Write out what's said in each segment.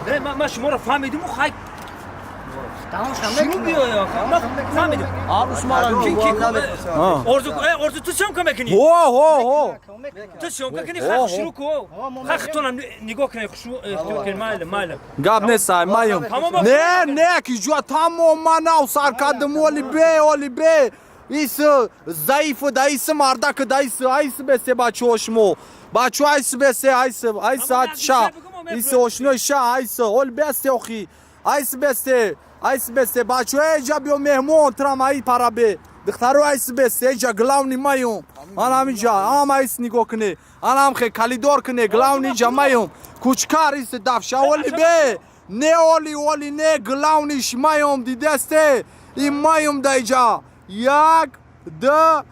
Не, ман шуморо фаҳмидиму хай шурӯъ биёя. Ман фаҳмидим. Арӯс мара Ки ки Орзу, орзу, ту съёмка мекунӣ? Ҳо, ҳо, ҳо. Ту съёмка кунӣ, хай шурӯъ ку. Хай хитонам нигоҳ кунед, хушу ихтиёр кунед, майли, майли. Гап нестай, маем. Не, не, ки ҷуа тамом ман нав сар кардам, оли бе, оли бе. Ис заиф да ис мардак да ис айс бесе бачаҳо шумо. Бачаҳо айс бесе, айс, айс ша. Ис ошной ша, айс, оли бесте охи. Айс бесте, айс бесте бачаҳо эҷа биё меҳмон трам ай парабе. Духтаро айс бесте, эҷа главный маем. Ан ҳаминҷа, ҳам айс нигоҳ куне. Ан ҳам хе калидор куне, главный ҷа маем. Кучкар ис дафша оли бе. Не оли, оли не, главный шмаем дидесте. И маем да иҷа. Як, ду,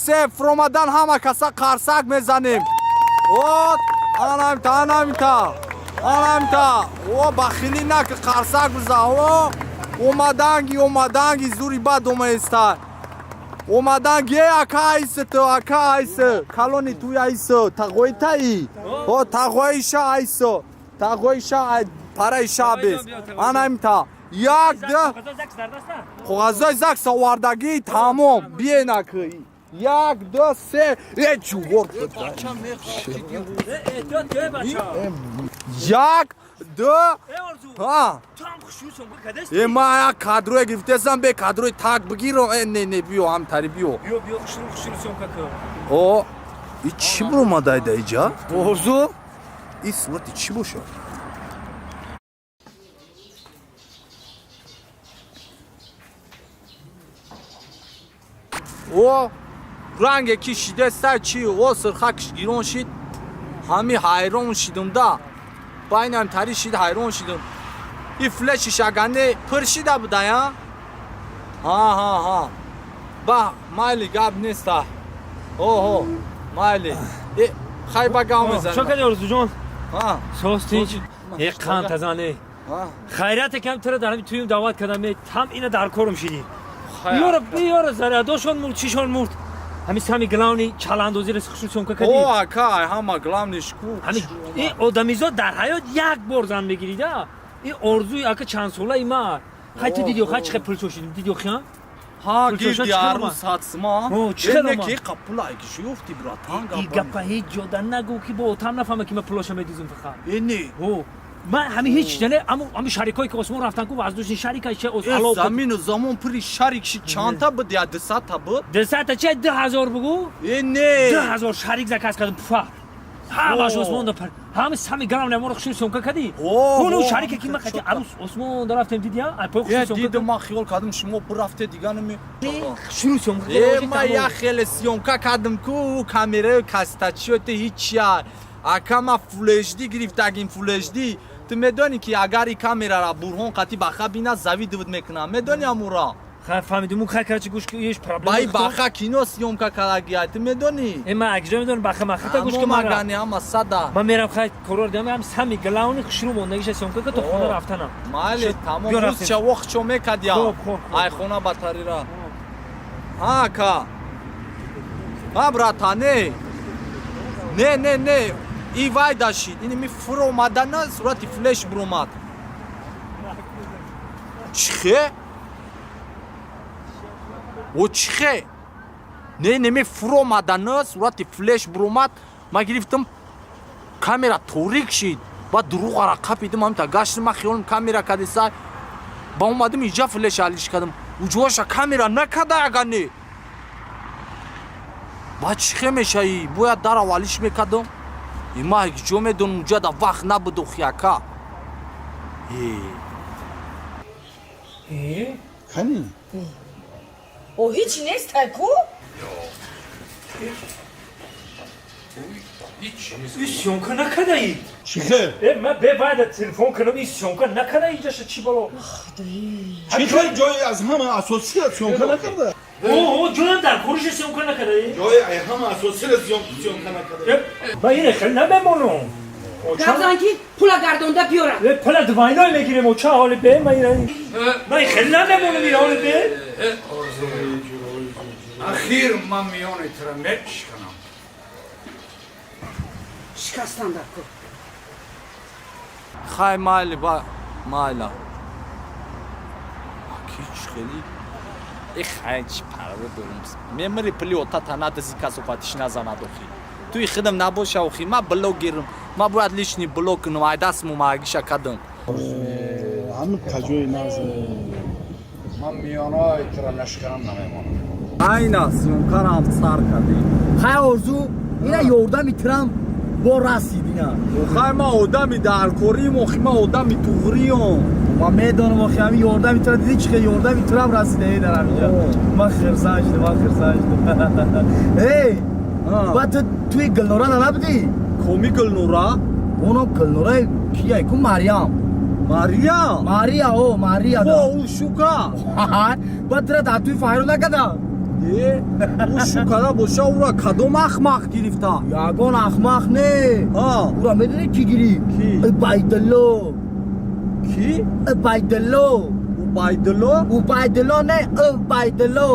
се, фуромадан ҳама каса қарсак мезанем. От, анамта, анамта. Анамта. О, бахилӣ наки қарсак бизан. О, омаданги, омаданги, зури бад омаеста. Омаданги, э, ака айса ту, ака айса. Калони туй айса, тағои таи. О, тағои ша айса. Тағои ша, параи ша бес. Анамта. Як, ду, коғазои ЗАГС овардагӣ тамом. Биена ки. Як, ду, се. Э, чувор. Як, ду, ҳа. Э, ма як кадрое гирифтесам, бе кадрои так бигирам. Э, не, не, биё, ҳамтари биё. Биё, биё, хушрӯ, хушрӯ съёмка кун. О, и чӣ буромадай да иҷа? Орзу? И сурати чӣ бошад? О, ранге ки шидеста чи, о, сирхакш гирон шид. Ҳами ҳайрон шидум да. Байнам тари шид, ҳайрон шидум. И флеши шагане пур шида буда, я? Ҳа, ҳа, ҳа. Ба, майли, гап неста. Оҳо, майли. Э, хай ба гав мезанам. Чо кади, Орзуҷон? Ҳа. Соз тинч. Э, қанд тазане. Ҳа. Хайрате кам тура дар ҳами туюм даъват кардам, э, там ина дар корум шидӣ. Биёра, биёра, зарядошон мурд, чишон мурд. Ҳами сами главный чаландозиро хушрӯ съёмка кардӣ. О, ака, ҳама главный шку. Ҳами ин одамизод дар ҳаёт як бор зан мегирида. Ин орзуи ака чандсолаи ма. Хай ту дидӣ, хай чӣ хел пул шошидим, дидӣ хиям? Ҳа, Пул гирди чошад чӣ хел арӯс ҳатсма. О, чӣ хел Не омад? ки қапулай ки шуёфти, братан, И гапа ҳеҷ ҷода нагӯ, ки бо отам нафаҳма, ки ман пулоша медузм фақат. Э, не. О, ман ҳами ҳеҷ не, ами шарикое ки осмон рафтан ку, воздушный шарика че Э, ало. Замину замон пури шарик ши, чандта буд, я дусадта буд? 200-та че, 2000 бугӯ. Э, не. 2000 шарик заказ кардам, пуфа. Ҳамаш О. осмон да пар. Ҳами сами главный моро хушрӯ съёмка кардӣ. О, Уну о, шарике ки ман қати арӯс осмон да рафтем, дидӣ, ай пои Э, хушрӯ съёмка. дидам, ман хиёл кардам, шумо бурафте дига нами. Хушрӯ съёмка. Э, ман як хеле съёмка кардам ку, камераи кастачиёте ҳичия. Ака, ман Full HD гирифтагим, Full HD. Ту медонӣ ки агар и камерара Бурҳон қати баха бина, завидовать мекунам. Медонӣ амура? Хай фаҳмидим, хай короче гӯш ки иш проблема. Ба и баха кино съёмка кардагия, ту медонӣ? Э, ман акҷо медонам, баха махата гӯш ки Ҳамо мара. магани ҳама сада. Ман мерам, хай корор дам, ҳам сами главный хушрӯ мондагиша съёмка ка то хона рафтанам. Майли, тамом. Биё, рафтем. Рӯзча вохчо мекардия. Хоб, хоб, хоб. Ай хона батарира. Ҳа, ака. Ҳа, брата, не. Не, не, не. И вай дашид. Ини ми фуромадана сурати флеш буромад. Чихе? О, чихе? Не, не, ми фуромадана сурати флеш буромад. Ман гирифтам, камера торик шид. Баъд дурӯғара қапидим, ҳамта гаштим, ман хиёлам камера кадиса. Ба омадим иҷа флеш алиш кардам. Уҷоша камера накарда ага не. Баъд чихе мешаи? Бояд дар аввалиш мекардам. И ман ҷо медонам, уҷа да вақт набуд охи, ака. Э, Э? Кани? О, ҳеҷ нест ку? Ин съёмка накардаи? Чӣ хел? Э, ман бе вайда телефон кунам, ин съёмка накарда иҷаша чӣ бало? Чӣ хел ҷои аз ҳама асосия съёмка накарда? О, ҷоям дар кориша съёмка накардаи? Ҷои ай ҳама асосия съёмка накарда. Э, ман ина хеле намемонам. Гап ки пула гардонда биёрам. Э, пула двойной мегирем, о, ча ҳоли бе, ман ина ман хеле намемонам ина ҳоли бе. Ахир ман миёни тура мешканам. Шикастан дар кор. Хай, майли, ба майла. Ки чӣ хели э, хай, чӣ парво дорум, мемири, пули отата надази, касофатиш назанад. Охи, туи хидам набоша. Охи, ма блогерам, ма бояд личный блог кунам, ай дастму магиша кадам. Ҳамин таҷои наз, ман миёнаи тура нашканам, намемонам. Айна съёмкарам сар кардем. Хай, Орзу, ина ёрдами Трамп бо расид ина. Охай, ма одами даркорим, охи, ма одами туғриём. Ман медонам, охи, ҳамин ёрдами тра диди, чӣ хел ёрдами Трамп расида э дар ҳаминҷа. Ман хирсан шудам, ман хирсан шудам. Эй, ба ту туи Гулнора набудӣ? Коми Гулнора? Оно Гулнораи кия ку, Марьям. Марьям. Мария, о, Мария. О, ӯ шука. Ба тура дар туи файрон накарда? Э, ӯ шукада боша, ӯра кадом ахмақ гирифта? Ягон ахмақ не. Ӯра медонӣ кӣ гирифт? Кӣ? Убайдулло. Кӣ? Убайдулло. Убайдулло? Убайдулло не, Убайдулло.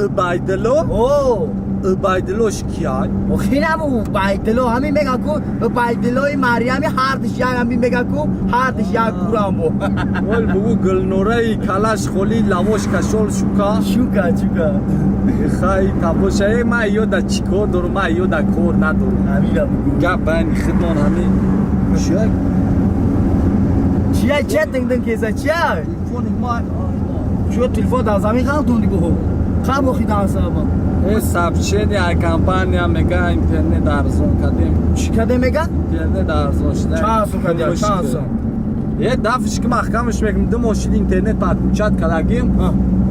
Убайдулло. О. Убайдуллош кияй? Охирам Убайдулло ҳамин мега ку, Убайдуллои Марьями ҳардиш як, ҳамин мега ку, ҳардиш як курам бо. Ол бугу, Гулнораи калаш холи, лавош кашол, шука. Шука, шука. Хай, табоша, э, ма ёда чӣ кор дорум, ма ёда кор надорум. Ҳамина бугу. Гап байни хидмон ҳамин чия. Чия, чия, динг кеза, чия? Телефони ма. Чӯ, телефон дар замин ғалтонди бугу, қаб охи дар саба. Э, сообщение ай компания, мега интернет арзон кардем. Чӣ кардем мега? Интернет арзон шуда. Чанд сум кардия, чанд сум? Э, дафш ки маҳкамаш мекунем, ду мошин интернет подключать кардагим.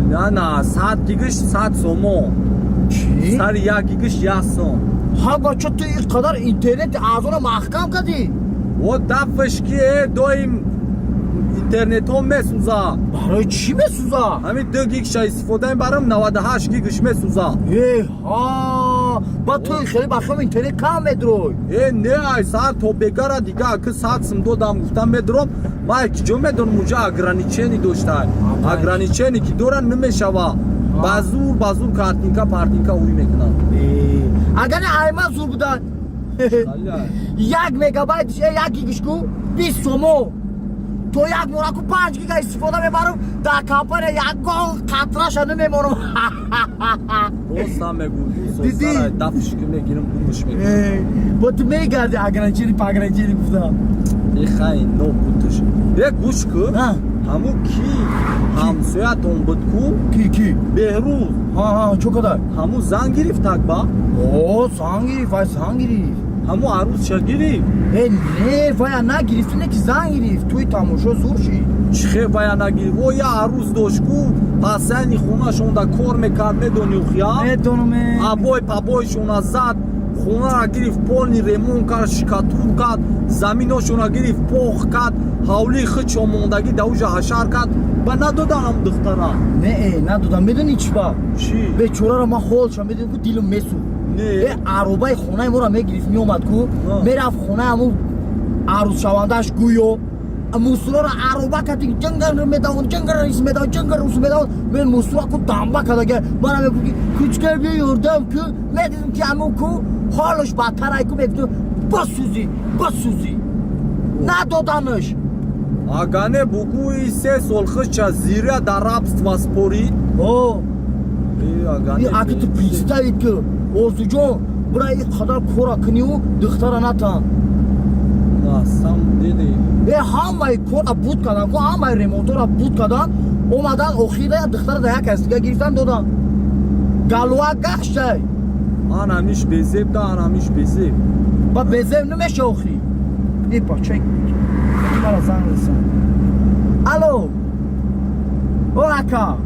На, 100 гигаш 100 сомон. Чӣ? Сари як гигаш 1 сом. Ҳа, бача, ту ин қадар интернети арзона маҳкам кардӣ? О, дафш ки э, доим интернетҳо месӯза. Барои чӣ месӯза? Ҳамин 2 гигша истифода мебарам, 98 гигаш месӯза. Э ҳа, ба ту хеле бахом интернет кам медрой. Э, не, ай саат то бегара дига аки 100 сум додам, гуфтам медром. Ма ки ҷо медонам, уҷа ограничение доштай, ограничение ки дора, намешава, ба зур ба зур картинка партинка ӯй мекунад. Агар не, айма зур буда, 1 мегабайт, э, 1 гигиш ку 20 сомо, то як мора ку 5 гига истифода мебарам, дар компания ягон қатраша намемонам. Ростам мегӯ. Дидӣ? Дафш ки мегирам, гумш мекунам. Бо ту мегарди, ограничение пограничение гуфтам. Э, хай, но бутш, э, гӯш ку. Ҳамун ки ҳамсоятон буд ку? Ки, ки? Беҳрӯз. Ҳа, чо кадай? Ҳамун зан гирифт акба? О, зан гирифт, вай зан гирифт. Ҳамун арӯсша гирифт? Э, не, вая нагирифт, не ки зан гирифт, туи тамошо зур шид. Чӣ хел вая нагирифт? О, я арӯз дошт ку, пасани хонашонда кор мекард, медони ухия? Медонам. Абой пабойшона зад, хонара гирифт, полный ремонт кард, штукатур кард, заминошона гирифт, пох кард, ҳавлии худшо мондагӣ да уҷа ҳашар кард, ба надодан ҳам духтара? Не, э, надодам, медони чӣ ба? Чӣ? Бечораро ман ҳолша медонӣ ку, дилум месӯхт. Не. Э, аробаи хонаи моро мегирифт, меомад ку, мерафт хонаи ҳамун арӯзшавандааш, гӯё мусуроро ароба карди, ҷангар медавон, ҷангар рис медавон, ҷангар рус медавон, мен мусура ку дамба кардага, мана мегӯ ки кучкар биё ёрдам ку, медидим ки ҳамун ку ҳолаш бадтар ай ку, мегуфтем басӯзӣ, басӯзӣ, надоданаш. Агане бугӯи, 3 сол худша зира дар рабство спорид. О. Э, агане. Аки ту представить ки, Орзуҷон, бира ин қадар кора куниву духтара натан. Насам диди. Э, ҳамаи кора буд кардан ку, ҳамаи ремонтора буд кардан, омадан, охира духтара да як кас дига гирифтан додан, галва гаштай. Анамиш безеб да, анамиш безеб. Ба безеб намеша охи. Э, бачаи мара занг ресон. Алло, о, ака.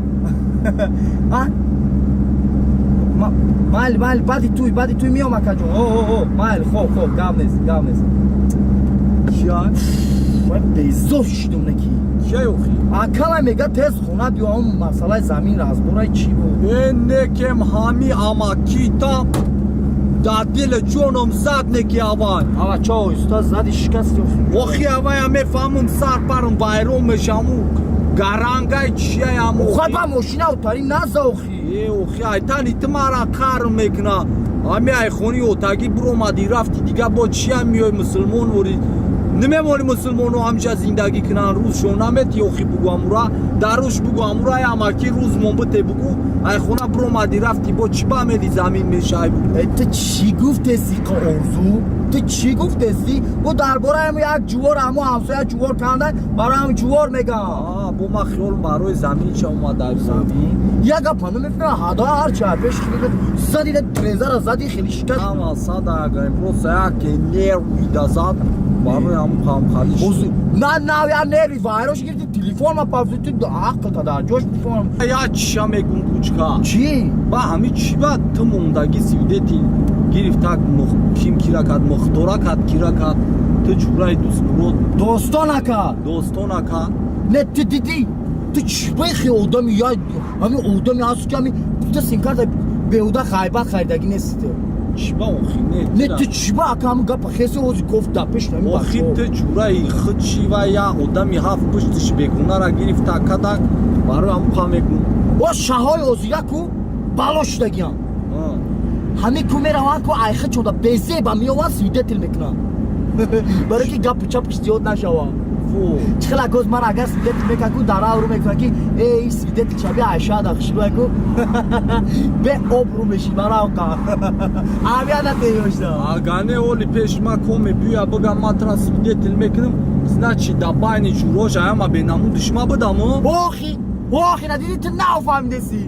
А, майли, майли, баъди туй, баъди туй меом, акаҷон. О, о, о, майли, хоб, хоб, гап нест, гап нест. Кия? Вай, безор шидум, неки. Кия охи? Акама мега тез хона биё, он масъалаи замин разборай чӣ буд? Э, некем ҳами амакита дар дили ҷоном зад, неки авай. Ава чо оҳиста зади, шикасти? Охи, авая мефаҳмам, сар парам вайрон мешаму гарангай чияям. Охай, ба мошина отари наза охи. Э, охи, айтани ту мара қарм мекуна, ҳами ай хони отагӣ буромадӣ, рафти, дига бо чия миёй, мусулмон вори. Намемонӣ мусулмоно ҳамҷа зиндагӣ кунанд, рӯзшон намети охи бугу амура, дар рӯш бугу амура амаки рӯз мон бите бугу, ай хона биромадӣ рафтӣ бо чӣ ба меди замин мешай бугу. Ту чӣ гуфтеси, Орзу? Ту чӣ гуфтеси? Бо дар бораи ҳамун як ҷувор, ҳамун ҳамсоя ҷувор канда, барои ҳамун ҷувор мегам. Бо ман хиёлам барои замин ча омада замин. Як гапа намефаҳмам, ҳада ҳарчи пеш зади трезара зади хеле шикаст. Ҳама сада агар просто як нерви да зад барои ҳамун қамқалиш. На на я нерви вайрош гирифти телефон ма пафти ту ақл та дар ҷош бифаҳм. Я чиша мегум кучка. Чӣ? Ба ҳами чӣ ба ту мондагӣ свидетель гирифтак ким кира кард, мухтора кард, кира кард, ту ҷураи Дӯстмурод. Достон ака. Достон ака. Не ту дидӣ? Ту чӣ бехи одами я ҳами одами ҳаст ки ҳами ту симкарта беҳуда ғайбат харидагӣ нести ту. Чӣ ба охи не? Не ту чӣ ба ака ҳамун гапа хеси ози кофт дар пеш ҳами охи ту ҷураи худ чӣ ва я одами ҳафт пуштиш бегунара гирифта кадак барои ҳамун қа мегум. О шаҳои озия ку бало шудагиам. Ҳамин ку мераванд ку айхи чода безеба меованд свидетель мекунанд. Барои ки гапу чапш зиёд нашава. Чӣ хела гоз ман агар свидетель мекунам ку дар авру мекунам ки эй свидетель шаби айшада хушрӯя ку бе обрӯ мешӣ баравқа. Аҳамият натеёшта. Агар не оли пеш ма коме бюя бигам ма тра свидетель мекунам, значит да байни ҷурош аяма бенамудиш ма будам. Охи охи надидӣ ту нафаҳмидеси.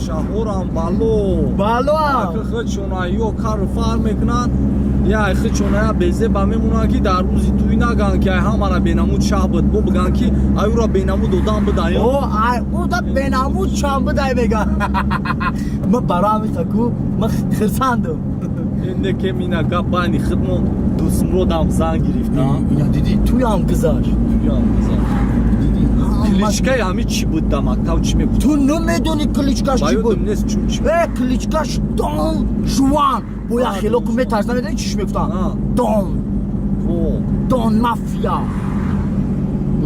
Шаҳорам бало. Балоам. Худшона ё кару фар мекунанд, я худшона я безеба мемонанд ки дар рӯзи туй наган ки ай ҳамара бенамуд шаҳ буд, бо биган ки ай ӯра бенамуд одам будай. О ай ӯда бенамуд чам будай меган. Ма барои ҳамин ку ма хирсандам. Не ке мина гап байни худмон Дӯстмуродам зан гирифта. Ина дидӣ туям гузашт. Туям гузашт. Кличкаи ҳами чӣ буд да мактаб чӣ мегуфт? Ту намедонӣ кличкаш чӣ буд? Ёдам нест чун чӣ. Э кличкаш Дон Жуан. Бо як хело ку метарсида медонӣ чиш мегуфтанд? Дон. Дон мафия.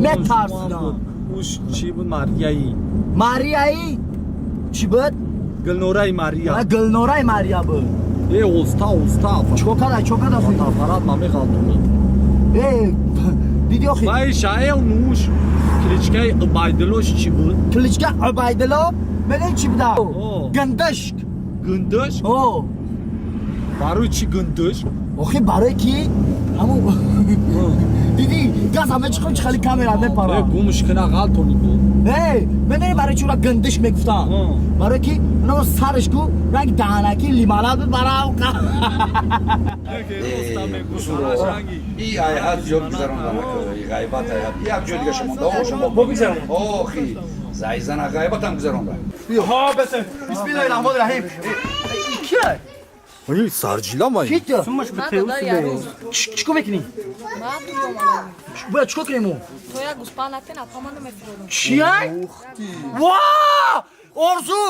Метарсидам. Уш чӣ буд Марияи? Марияи чӣ буд? Гулнораи Мария. Гулнораи Мария буд. Э оста оста. Чикор када? Чикор када? Фотоаппарат ма меғалтонӣ. Э дидӣ охи? Вай шаэл нуш. Кличкаи Убайдуллош чӣ буд? Кличка Убайдулло медонӣ чӣ буда? Гандашк. Гандашк? О. Барои чӣ гандашк? Охи барои ки ҳамун дидӣ газ ҳама чӣ чӣ хали камера мепара. Э гумш кина ғалтонӣ бу. Э медонӣ барои чӣ ура гандашк мегуфтанд? Барои ки уна сараш ку ранги даҳанаки лимонад буд барав. И айҳат зиёд гузаронда накарда, и ғайбат айҳат як ҷой дига шумонда ошумо охи зайзана ғайбатам гузаронда. Ҳа бесе. Бисмиллаҳи раҳмони раҳим. Кия? Ой сарҷила май. Ки ту? Сумаш Чӣ кор мекунӣ? Бояд чӣ кор кунем мо? То як гӯспанд натен, апама намефуродам. Чия? Ва! Орзу!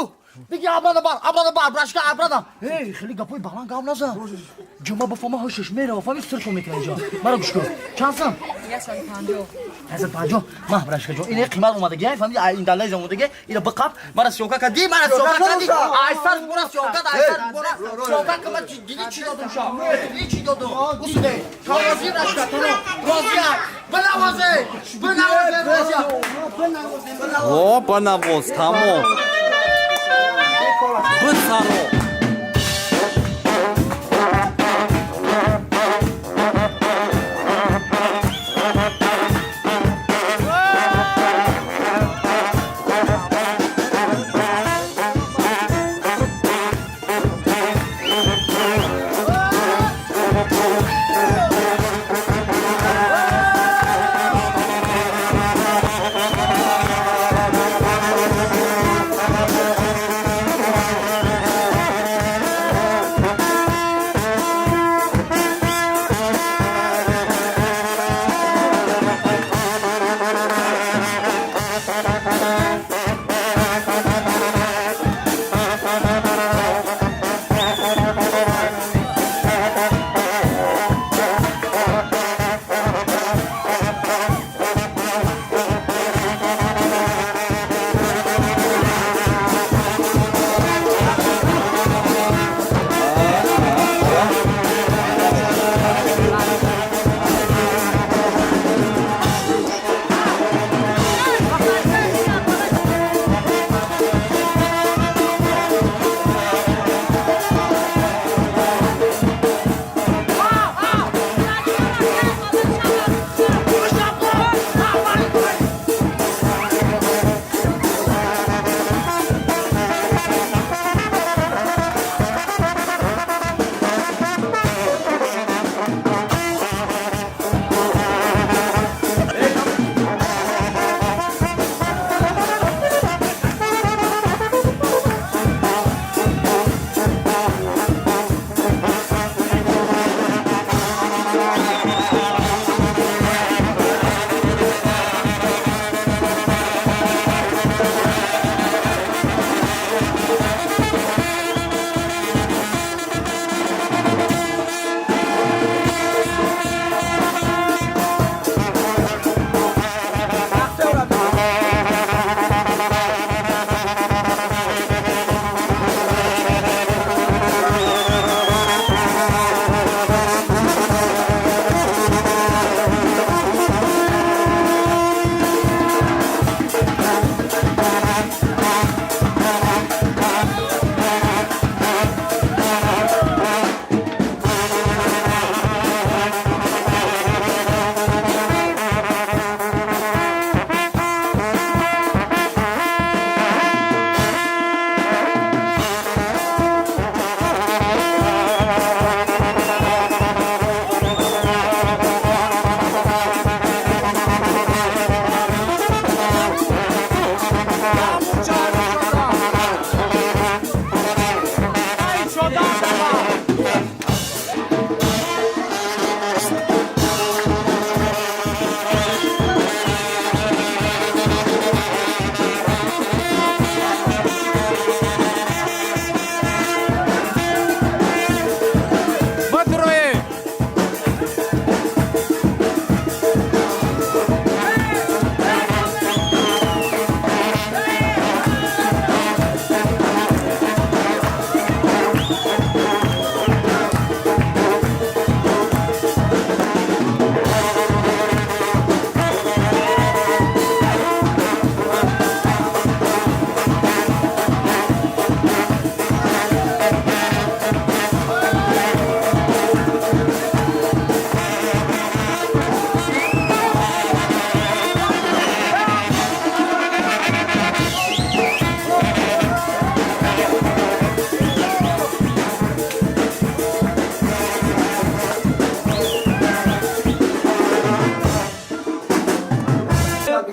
Биги абрада бар, абрада бар, брашка абрада. Эй, хеле гапои баланд гап назан. Ҷума бафама ҳошаш мерава, фами сиршо мекунад инҷо. Маро гӯш кун. Чанд сам? 150. 150. Ма брашка ҷон, ин қимат омадаги, фами ин даллаи омадаги, ина биқап, мара сёнка кади, мара сёнка кади. Ай сар бора сёнка, ай сар бора сёнка кама диди чӣ додум ша? Диди чӣ додум? Усуде. Розӣ брашка, то розӣ. Бинавозе, бинавозе розӣ. Бинавозе, бинавозе. О, бинавоз, тамом. Бисаро.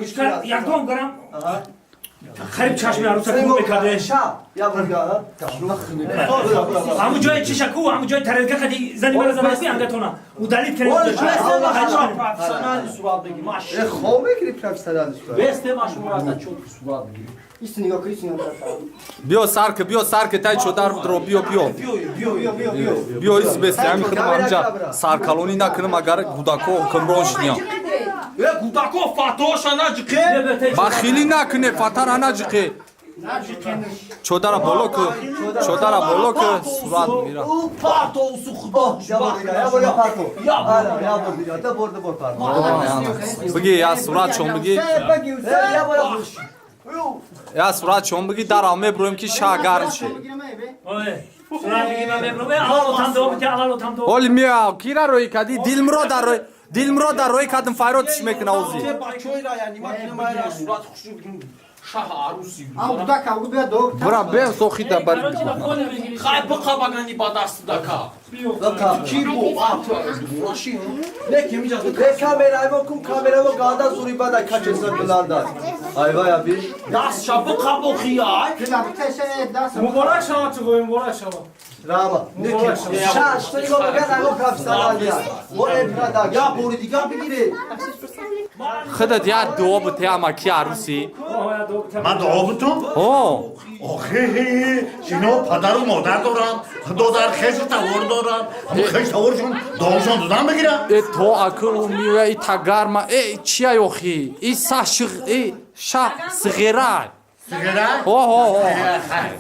Кучка якдом гарам. Хариб чашми аруса кур мекарде. Ҳамун ҷои чиша ку, ҳамун ҷои тарелка қади зани мара зада ку ангатона. Удалить кардем. Профессиональный сурат бигир. Хоб мекунӣ профессиональный сурат. Биё сар ки, биё сар ки, тай чодар дро, биё, биё. Биё ис бест, ҳами худам ҳамҷа саркалонӣ накунам, агар гудако ҳукмрон шидиям. Э, гудако фатоша наҷиқе. Бахилӣ накуне, фатара наҷиқе. Чодара боло ку, чодара боло ку, сурат мира. Биги, я сурат чон биги. Я сурат чон биги, дар меброем ки ша гарм ши. Сурат биги, ман мебром. Аввал отам дуо бите, аввал отам дуо. Оли миа, кира рӯй кади, дилмуро дар рӯй, дилмуро дар рӯй кадим файрод чӣ мекуна ози. Бачоира я нима кинам айра сурат хушру бигим. Шаҳ аруси. Бра бе сохида бар. Хай бақабагани ба даст дака. Ки бо дураши. Не ки миҷа. Даст ша бақабохи ай. Муборак шава тугой, муборак шава. Я бори дигар бигире. Худат я дуо бите ама ки аруси. Ман дуо бутум? О, Охе, ино падару модар доранд, додар хешу тавор доранд, ҳамун хеш таворшон дуошон додан бигирам. Э то акл миа и тагарма, э чия ёхи? И са шиг, э ша сигера. Сигара? О, о, о.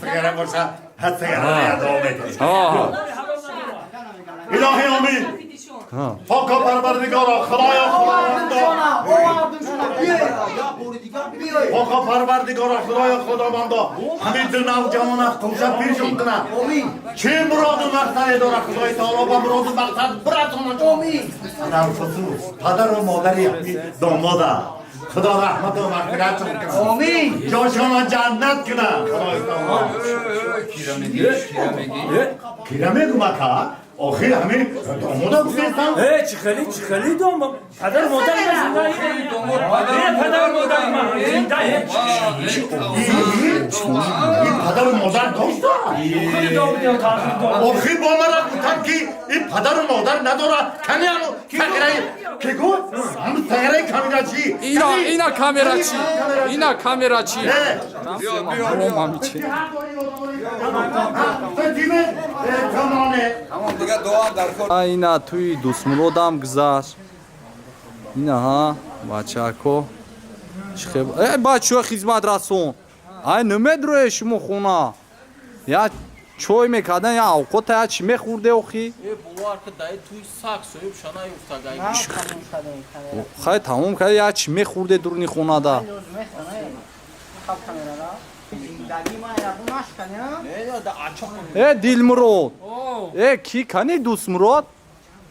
Сигара боша, ҳа сигара я дуо метиш. О. Илоҳи омин. Пока парвардигоро, худоё худовандо. Пока парвардигоро, худоё худовандо. Ҳамин ду навҷавона қӯша пиршон кунад. Чӣ муроду мақсаде дорад Худои таоло ба муроду мақсад бирасонад. Алхусус падару модари ҳамин домода. Худо раҳмату мағфиратшон кунад. Омин. Ҷошонро ҷаннат кунад. Худои таоло. Кира мегӣ? Кира мегӣ? Кира мегум ака? Охир ҳамин домода гуфтестам. Э, чӣ хеле, чӣ хеле дом. Падар модар ман зинда. Э, падар модар ман зинда. Ин падару модар дошта? Худи дом бите, таъхир дом. Охир бо мара гуфтам ки ин падару модар надорад. Кани ҳаму сағираи ки гуфт? Ҳаму сағираи камерачӣ. Ина, ина камерачи. Ина камерачи. Ина туи дӯстмуродам гузашт. Ина ҳа, бачако. Э, бачаҳо хизмат расон. Ай намедроe шумо хона. Я чой мекардан, я авқота, я чӣ мехӯрде охи? Э, бовар ки дай туй сак соҳиб шана ёфтагай. Хай тамом кард, я чӣ мехӯрде дуруни хонада? Э, Дилмурод. Э, ки кани Дӯстмурод?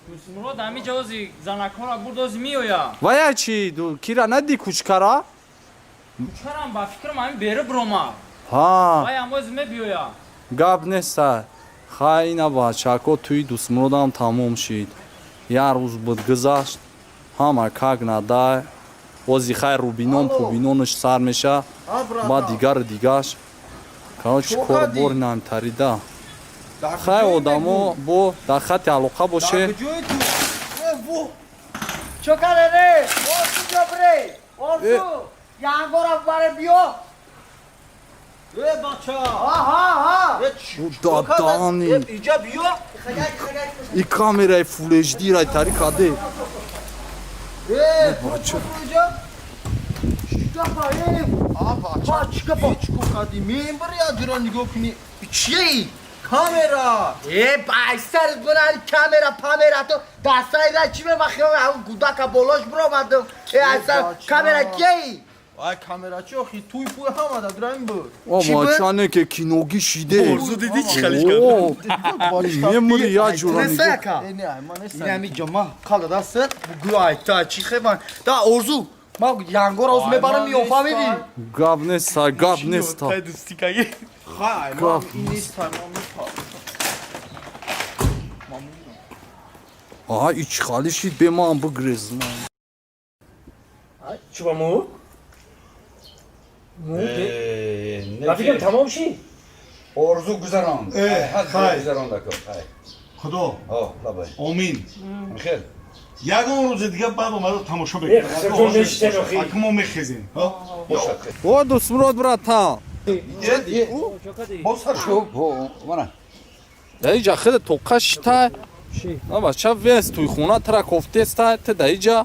Дӯстмурод ҳами ҷози занакҳоро бурд ози меоя. Ва я чӣ, кира нади кучкара? Кучкарам ба фикрам ҳами бери бирома. Ҳа. Вай ҳам ози мебиёя. Гап неста. Хай ина бачако туи Дӯстмуродам тамом шид. Як рӯз буд гузашт. Ҳама как надай. Ози хай рубинон пубиноныш сар меша. Ба дигару дигаш. Короче, корбор намтарида. Хай одамо бо дар хати алоқа боше. Чокаре, орзу ҷобре, орзу, янгора баре биё. Э, бача. Аҳа, аҳа. Дадани. Иҷа биё. И камераи Full HD рай тари каде. Э, Бача. Чикапа, э. А бача, Чикапа. Чико кади? Мембар я дира нигоҳ кунӣ. Чие? Камера. Э, байсар биран камера, памера то дастаи ра чӣ мемахиём, ҳамун гудака болош биромадам. Э, айсар камера кей? Ай камера чи охи туй пуй ҳама да дурам буд. О, бача не ки киноги шиде. Орзу дидӣ чӣ халиш кард? Мемури я ҷура нигоҳ. Э, не, ай ман нестам. Ин ҳами ҷома қала дастат, бугӯ ай та чӣ хебан. Да орзу, ма янгора оз мебарам миём, фаҳмидӣ? Гап неста, гап неста. Хай, ман ин нестам, ман мепарам. Аҳа, ич хали шид, бе ман бигрез. Чӣ ба мо? Рафиқам тамом шид? Орзу гузаронд. Ҳад гузаронда ку. Худо. Лабай. Омин. Хел. Ягон рӯзи дига баъд омада тамошо мекунем. Мо мехезем. О, Дустмурод братан. Боз сар шуд. Мана. Да иҷа хеле тоқа шитай. На бача вес туй хона тра кофтеста, те да иҷа.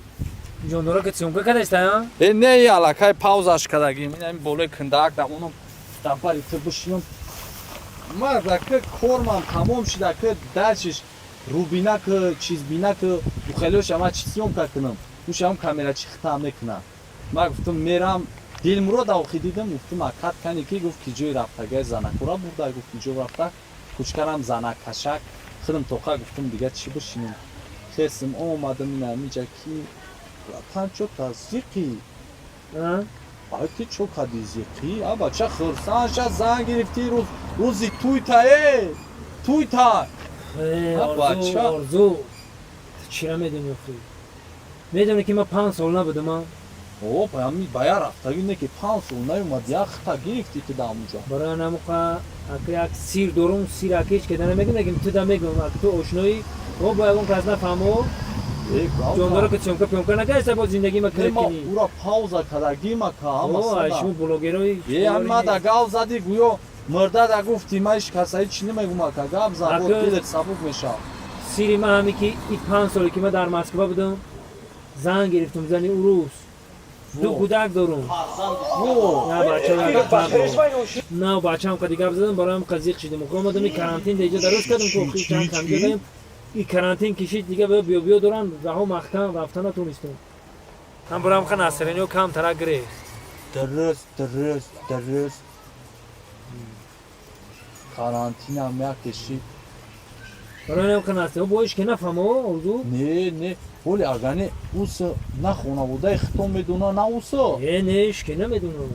Ҷондора ки съёмка кадаста, а? Э не, аллакай паузаш кардагим. Ин ҳамин болои кундаак да онам дар бари ту бишинам. Марда ки кормам тамом шида ки дальшиш рубина ки чизбина ки бухелиош ама чи съёмка кунам. Ушам камера чи хитам мекунам. Ма гуфтам мерам Дилмурод охи дидам, гуфтам акат кани ки гуфт ки ҷои рафтагай занакура бурда, гуфт ки ҷо рафта кучкарам занаккашак худам тоқа гуфтам дига чӣ бишинем. Хесим омадам ина миҷа ки братан чо та зиқи. Ай ти чо кади зиқи? А бача хурсан ша занг гирифти рӯз рӯзи туйта э туйта. Орзу, орзу. Ту чира медони охи? Медони ки ман 5 сол набудам, а? О, ами бая рафтагӣ не ки 5 сол наёмад, як хита гирифти ту дар онҷо. Барои намуқа ака як сир дорум, сир ака ҳеч кеда намегӯм, лекин ту да мегӯм, ака ту ошноӣ, о бо ягон кас нафаҳмо. Ҷондора ки съёмка пёмка накарда, бо зиндагӣ ма Не, ма кунӣ. ура пауза кардагим ака, ҳама О, ай сада. шумо блогерои. Е, ами ма да гав задӣ, гӯё мурда да гуфти, ма ҳеч каса ҳеч намегӯм ака, гап зад, бо дилат сабук мешавад. Сири ма ҳаме ки и 5 соле ки ма дар Москва будам, зан гирифтум, зани урус. Ду кӯдак дорум. На бача, на бачаам қади гап задам, бароям қазиқ шидем. Омадам и карантин деҷа дароз кардам, ку охи чанд кам додем. И карантин кишид, дига биё биё дорам, раҳо маҳкам рафта натонистам. Ҳам бароям қа настроениё камтара гирехт. Дуруст, дуруст, дуруст. Карантинам як кишид. Бароям қа настроениё бо ҳеч ки нафаҳмо, орзу? Не, не, оли агар не ус на хонаводаи хитон медона, на усо. Не, не, ҳеч ки намедонам.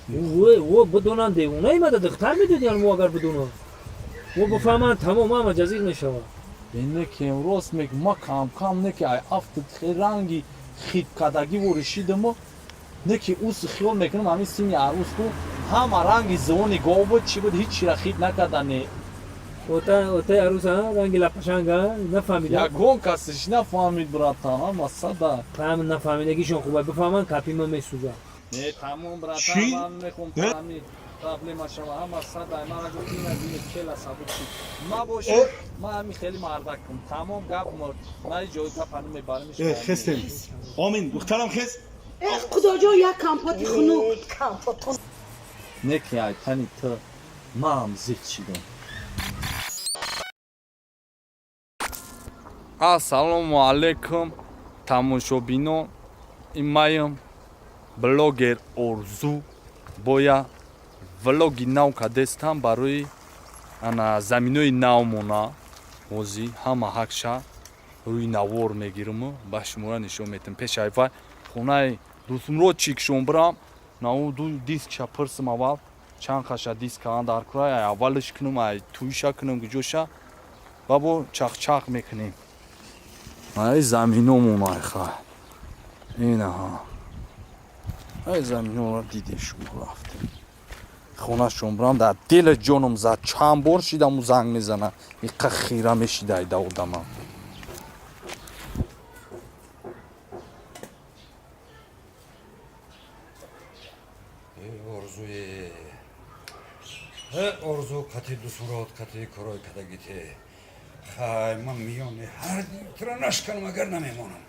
О, бидонанд девона имада духтар медодиан мо агар бидонанд. О бифаҳманд тамом ҳама ҷазиқ мешавад. Не ки рост мег, ма кам кам не ки ай афт ранги хит кардагӣ воришидимо, не ки ус хиёл мекунам ҳамин сини арӯс ку ҳама ранги зивони гов буд, чӣ буд, ҳеҷ чира хит накарда не. Ота ота арӯс ранги лапашанга нафаҳмида. Ягон касиш нафаҳмид братан, ҳама сада. Фаҳм нафаҳмидагишон хуб, бифаҳманд капи ма месӯзад. Не, тамом братан, ман мехом ҳами проблема шава, ҳама сада, мана гуфт ина дини кела сабук шид. Ма бошад, ма ҳами хеле мардакум. Тамом гап мурд. Ма ҷои гапа намебарем. Хестем. Омин, духтарам хест. Эх, Худоҷон, як компоти хунук. Не ки ай тани ту маам зиқ шидам. Ассалому алайкум, тамошобинон. Имаям блогер Орзу боя влоги нав кадестам барои ана заминои навмона. Ҳозӣ ҳама ҳақша рӯи навор мегирам, ба шумора нишон метам. Пеш айвай хонаи Дустмурод чикшон бирам, нау ду дискша пирсим аввал, чанд қаша диск каан дар курай, ай аввалш кунам, ай туиша кунам, гуҷоша ва бо чақчақ мекунем. Ай заминомон айха. Инаҳа. Ай заминора дидем шумо рафтем. Хонашон бирам дар дили ҷоном зад, чанд бор шидаму занг мезана. Иқа хира мешида айда одамам. Орзуе. Орзу қати Дусурот қати корой кадагите. Хай, ман миёни ҳар тра нашканам агар намемонам.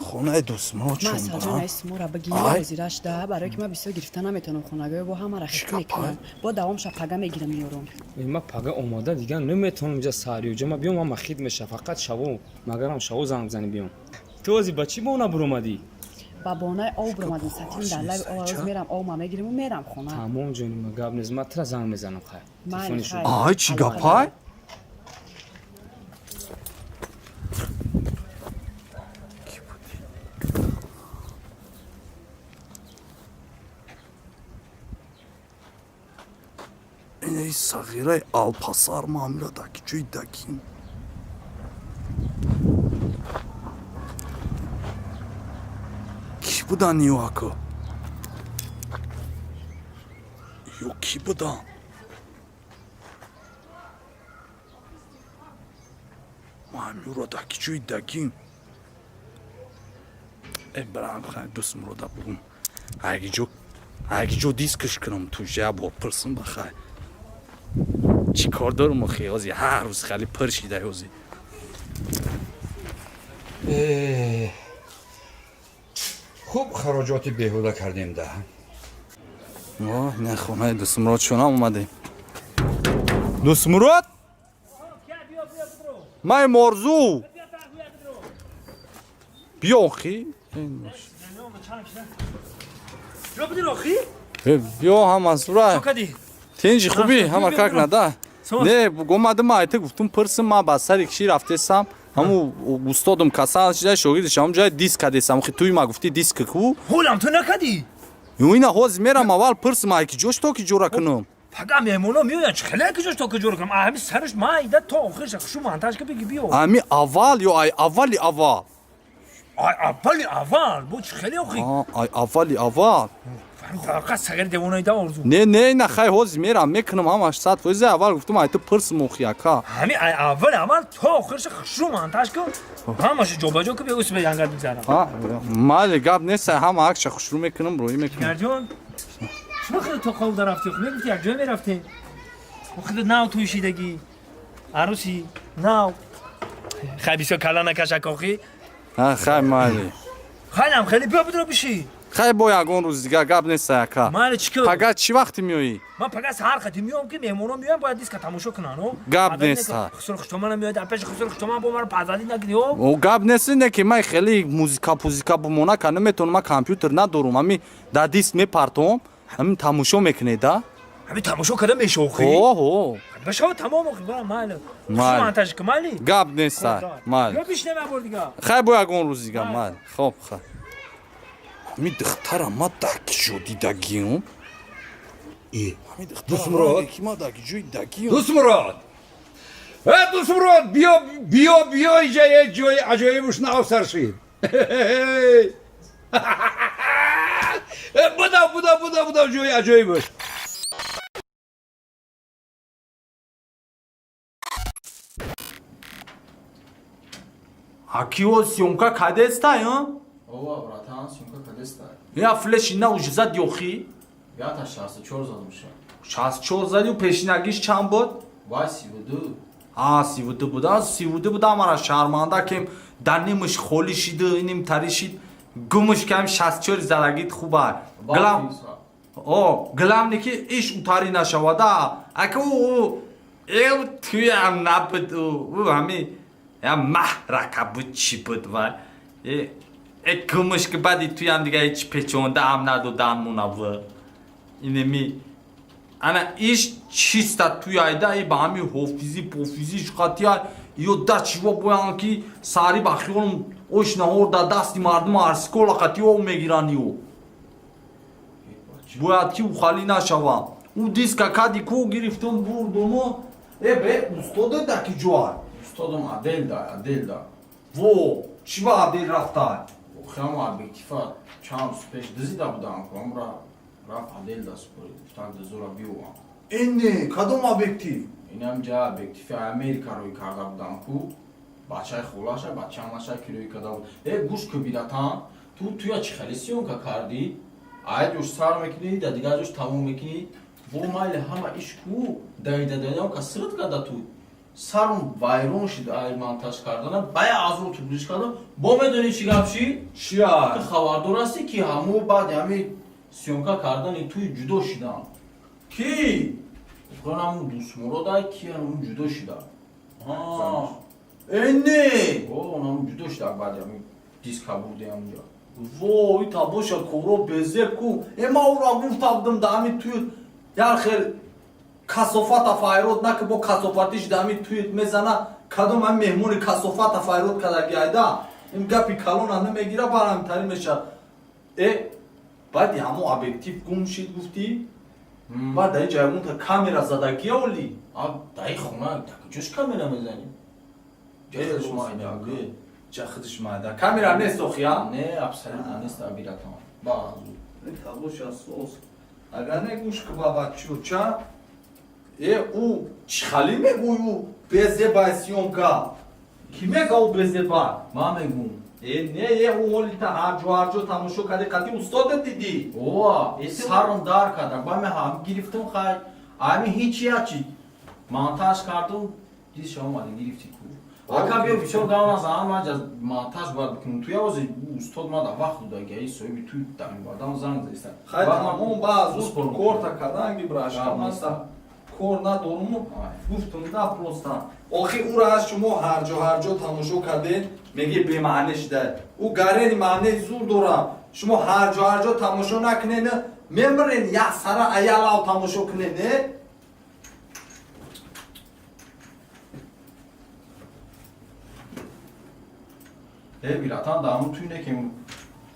Хонаи Дустмурод чун Ман бирам. Асалҷон бигирам ҳозираш да, барое ки ман бисёр гирифта наметавонам хонагоё бо ҳамара хит мекунам. Бо давомша пага мегирам меёрам. Ма пага омода дигар наметавонам инҷа сариёҷа ма биём, ама хит меша фақат шаво, магарам шаво занг бизанӣ биём. Ту ози ба чӣ бона буромадӣ? Ба бонаи об буромадем, сатин дар лаби об рӯз мерам, об ма мегирим мерам хона. Тамом ҷони ма гап нест, ма тра занг мезанам хай. Телефони шумо. Ай чӣ гапай? Эй сағираи алпасар маамила даки ҷои дакин. Кӣ будан ниё ака? Ё кӣ будам? Ма ҳамиёро дар ки ҷои дагим? Э, барам хай дӯстмурода бугум. Айги ҷо дискаш кунам туш я бор пурсам ба хай. Чӣ кор дорум охи ҳози ҳар рӯз хали пур шида ҳози. Хуб хароҷоти беҳуда кардем да. Не, хонаи дӯстмурод шонам омадем. Дӯстмурод? Май морзу. Биё охи. Биё ҳама сура. Тинҷи хубӣ ҳама как нада. Не, омадам айта гуфтум пурсим ма ба сари киши рафтесам. Ҳаму устодум касал шида шогирдиш ҳамун ҷай диск кадесам. Охи туи ма гуфти диск ку? Ҳолам ту накадӣ? Ина ҳозир мерам аввал пурсим ай ки ҷош то ки ҷора кунам. Пага меҳмоно меоянд, чӣ хеле ки ҷош то ки ҷора кунам? Ҳами сараш майда то охирша хушу монтаж ка бигӣ биё. Ами аввал ё ай аввали аввал? Ай аввали аввал, бо чӣ хеле охи? Ай аввали аввал. Фақат сагари девонаида орзу. Не, не, на хай ҳозир мерам мекунам ҳамаш 100% аввал гуфтум ай ту пурсим охи ака. Ҳами ай аввали аввал то охирша хушу монтаж ку ҳамаша ҷобаҷо ку биё усбе янгар бигзарам. Майли гап нест, ҳама акша хушрӯ мекунам, рӯӣ мекунам. Ҷон, шумо хеле то қовда рафтӣ, мегуфти як ҷой мерафтем. Хеле нав туй шидагӣ, арӯси нав. Хай бисёр кала накашак охи. Хай майли. Хайлам хеле биё бидро биши. Хай бо ягон рӯз дигар гап нест ака. Майли чӣ кор? Пага чӣ вақте меоӣ? Ман пага саҳар қати меом ки меҳмонон меоянд, бояд диска тамошо кунанд, о? Гап нест. Хусур хуштомана меояд, пеши хусур хуштоман бо маро пазадӣ накунӣ, о? О, гап нест, не ки ман хеле музика пузика бумона ка наметавонам, ман компютер надорум, ҳами дар диск мепартом, ҳамин тамошо мекунед, да? Ҳамин тамошо карда мешава охи? Оҳо. Бешава тамом охи, ба майли. Майли. Монтаж ку майли? Гап нест, майли. Биё бишнем як бор дигар. Хай бо ягон рӯз дигар, майли. Хоб, хай. Ҳами духтара ма дар ки ҷо дидагиам? Дӯстмурод, ма дар ки ҷои дидагиам? Дӯстмурод, э Дӯстмурод, биё, биё, биё, иҷа як ҷои аҷоибуш нав сар шид. Буда, буда, буда, буда, ҷои аҷоибуш. Акио съёмка кадестай, а? Ова, братан, съёмка кадестай. Я флеши на уже зад ёхи? Я та 64 задам ша. 64 задю пешинагиш чанд буд? Вай 32. А, 32 буд. А, 32 буд, амара шарманда кем дар нимаш холӣ шиду иним тари шид. Гумуш кам 64 задагит хуба. Глав О, главное ки иш утари нашавада. Ака у эл туям набуд у ҳами я маҳрака буд чӣ буд вай. Э гумуш ки баъди туям дига ҳеч печонда ҳам надодан мунаввар. Инеми ана иш чиста туяйда и ба ҳами ҳофизӣ пофизӣ шуқатия ё да чиво боян ки сари ба хиёлам ош наҳор дар дасти мардум арсикола қати об мегиранд ё. Бояд ки ухалӣ нашавам. Ӯ диска кади ку гирифтум бурдуму. Э бе устоде да ки ҷоай? Устодам адел да, адел да. Во, чӣ ба адел рафтай? Охиам объектива чанд рӯз пеш дизида будам, ку амра рафт адел да супорид, гуфтан дизура биёвам. Эне, кадом объектив? Инам ҷа объективи Америка рӯй карда будам ку. Бачаи холаша, бачаамаша ки рӯй карда буд. Э, гӯш ку биратан, ту туя чӣ хеле съёмка кардӣ? Ай ҷош сар мекунӣ, да дигар ҷош тамом мекунӣ. Бо майли ҳама иш ку, давида давида ка сирт карда ту. Сарм вайрон шид ай монтаж кардана, бая азро тублиш кардам. Бо медонӣ чӣ гап шид? Чия? Ту хабардор ҳастӣ ки ҳамо баъди ҳами съёмка кардани туй ҷудо шидам. Ки? Охирон дӯстмурода ки ҳамун ҷудо шида. Эне! О, онам ҷудо шида баъди ҳами диска бурди ҳамунҷа. Вой, табоша коро безеб ку. Э, ма ура гуфта будам да ҳами туй яр хел касофата файрод наки бо касофатиш да ҳами туй мезана. Кадом ҳами меҳмони касофата файрод кардаги айда. Ин гапи калона намегира, барамтари мешавад. Э, баъди ҳамо объектив гум шид гуфтӣ? Баъд дар ҷа ягонта камера задагия оли? А, даи хона, да куҷош камера мезанӣ? Ҷа худаш майда. Камера нест охи, а? Не, абсолютно нест, абиратон. Баъзу. Табоша сос. Агар не, гӯш ку, ба бачуча, э, ӯ чӣ хали мегӯй, ӯ безебай съёмка? Кӣ мега ӯ безеба? Ман мегӯм. Э, не, е, ӯ ҳолита ҳарҷо ҳарҷо тамошо кардӣ, қати устодат дидӣ. Ова, сарам дар карда, ба ме ҳам гирифтам, хай ами ҳичи ячи монтаж кардум, дидша омади гирифти ку. Ака, биё, бисёр гав назанам, ман ҷаз монтаж бояд бикунам. Ту явози устод мада вақт додаги, соҳиби туй дамибардам занг заиста. Хай, тамом, баъз корта карданги брашка, маста кор надоруму гуфтум да, просто охи ӯра аз шумо ҳарҷо ҳарҷо тамошо кардед, меги бемаъне шуда. Ӯ гарени маънеи зур дора. Шумо ҳарҷо ҳарҷо тамошо накунед, мемирен, як сара аялав тамошо кунед, не? Э, биратан, да ҳамун туй не ки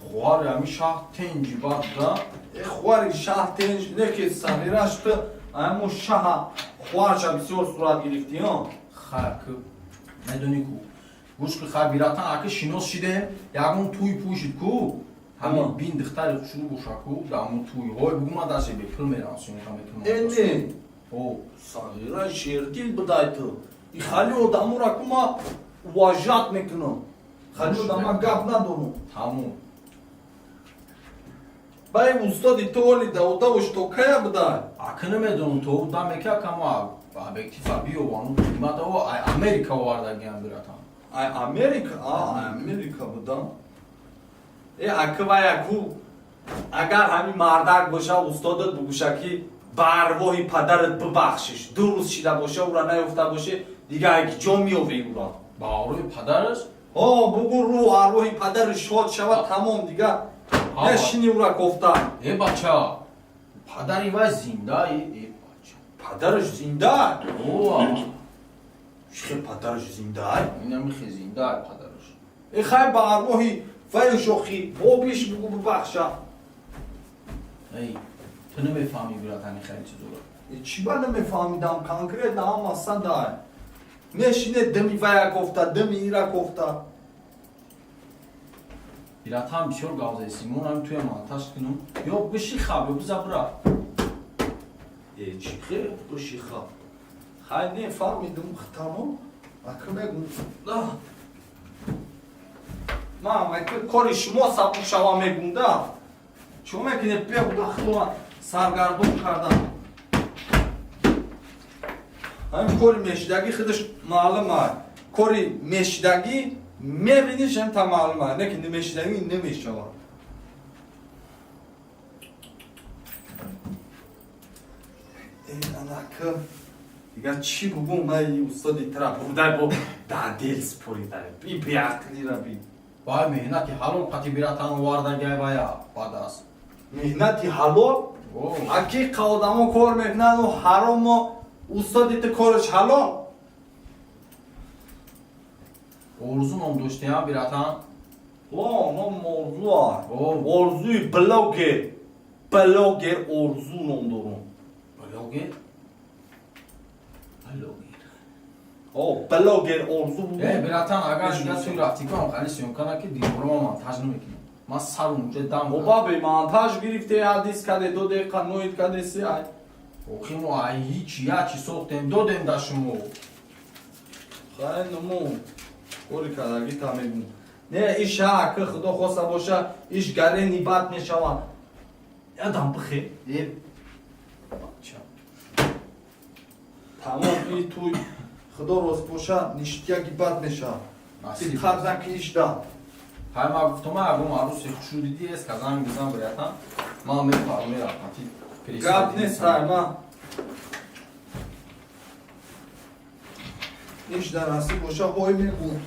хоҳари ҳами шаҳр тенҷи бад да. Э, хоҳари шаҳр тенҷ не ки, сағираш, ту ҳамун шаҳа хоҳарша бисёр сурат гирифтӣ, о? Хай, ку медонӣ ку, гӯш ку, хай, биратан, аки шинос шидем, ягон туй пӯй шид ку, ҳамин бин духтари хушрӯ боша ку, да ҳамун туй ҳой бугу, ман дасе бепул мерам, съёмка мекунам. Э, не. О. Сағира, шердил будай ту. И хали одамора ку ма уважать мекунам, хали одама гап надорам. Тамом. Бай, устоди ту оли даодавуш то кая будай? Ака, намедонам, то да мека кама объектива биёвану қиматао ай Америка овардагиам, биратан. Ай Америка, а, ай Америка будам. Э, ака, вай, аку агар ҳамин мардак боша, устодат бугӯша ки ба арвоҳи падарат бибахшиш, 2 рӯз шида боша, ура наёфта боше, дига ай ки ҷо меёвӣ ура? Ба арвоҳи падараш? О, бугу, рӯ арвоҳи падараш шод шавад, тамом, дига нешини ура кофта. Э, бача, падари вай зинда, э, бача. Падараш зинда? О. Чихе падараш зинда? Инамихе зинда падараш. Э, хай, ба арвоҳи вай шохи бобиш бугу, бибахша. Эй, ту намефаҳмӣ, биратани, хеле чизоро. Чӣ ба намефаҳмидам? Конкретно ҳама садай нешине, дими вая кофта, дими ира кофта. Биратан, бисёр гав заиси, мон ҳами туя монтаж кунум, ё биши хаб, ё биза бура. Э, чӣ хе биши хаб? Хай, не фаҳмидум, тамом, ака, мегум. Ман ака, кори шумо сабук шава, мегум да. Чо мекунед, беҳуда худома саргардон кардан? Ҳамин кори мешидагӣ худаш маълум ай. Кори мешидагӣ мебиниш, ҳам та маълум ай, не ки немешидагӣ намешавад. Анака, дигар чӣ бугум? Ай, устоди тара будай, бо дадел споридай, и беақлира би. Вай, меҳнати ҳалол қати, биратан, овардагай вая баъд аз. Меҳнати ҳалол? Ҳақиқа, одамо кор мекунаду ҳаромо, устоди ту кораш ҳалол? Орзу ном доштиам, биратан. О, ном орзу, орзуи блогер, блогер Орзу ном дорум. Блогер, блогер. О, блогер Орзу. Э, биратан, агар дига туй рафтӣ кам хали съёмка наки, дигоро ман монтаж намекунам, ман сарум уҷа дам. Оба, бе монтаж гирифте, ҳадис каде, 2 дақиқа ноид каде, се ай. Охи мо ай ҳичи ячи сохтем, додем да шумо. Хай, нуму кори кардагӣ та мегум. Не, иш ҳа, ки худо хоста боша, иш гарени бад мешавад. Ядам бихе. Э, бача. Тамом, и туй худо рост боша, ништяги бад мешавад. Диққат наки ишда. Хай, ма гуфтам, ягон аруси хушрӯ дидӣ, эс ка занг бизан, биратан, ман мепарам, мерам қати. Гап нест, ай, ма иш дар насиб боша, ҳой мегум.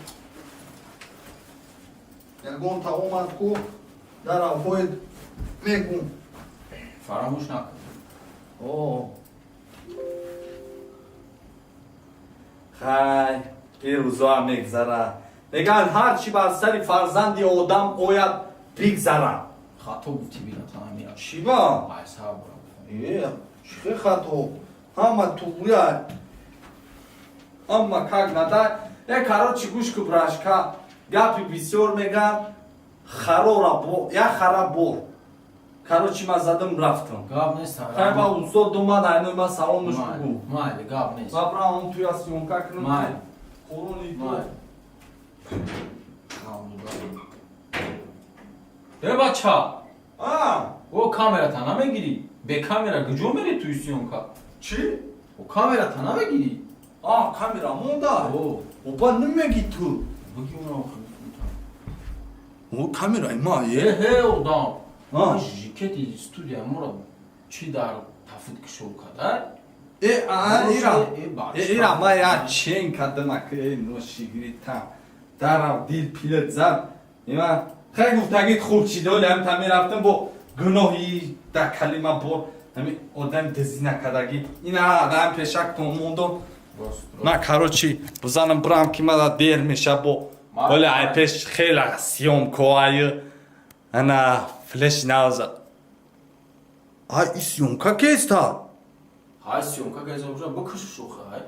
Ягон та омад ку, дар ҳоед мегум. Фаромӯш накун. О, хай, ин рӯзоам мегзарад. Мегӯянд, ҳар чӣ бар сари фарзанди одам ояд, бигзарад. Хато гуфтӣ, биратан, ҳамира. Чӣ ба? Ай, сабр. Э, чӣ хато? Ҳама туғрия, ҳама как надай. Э, короче, гӯш ку, брашка, гапи бисёр мегӯянд, харора бо як хара бор. Короче, ман задам рафтам. Гап нест. Хай ба устод омад, айной ман саломаш бугу. Майли, гап нест. Ма брам он туя съёмка кунам. Майли. Қуръони ту. Майли. Э бача! А! О камерата намегирӣ? Бе камера куҷо мерӣ туи съёмка? Чӣ? О камерата намегирӣ? А, камера монда. О, Оба намеги ту. Буги уна. О, камераи ма, Э, е? ҳе, одам. А. Жикети студия мора чӣ дар тафит кишов када? Э, а, ира. Э, бача. Э, ира, ма я чен кадама ки, э, ношигири та. Дарав дил пилет зад. Има хай гуфтагит хуб чӣ доли ҳам та мерафтам бо гуноҳи да калима бор ҳами одам дизӣ накардагӣ. Ина ҳам пешактон мондо. Ма короче бизанам бирам ки мада дер меша бо оли ай пеш хела съёмкоай ана флеш навза. Ай и съёмка кеста? Ҳай съёмка кеза уже бикиш шуха, ҳай.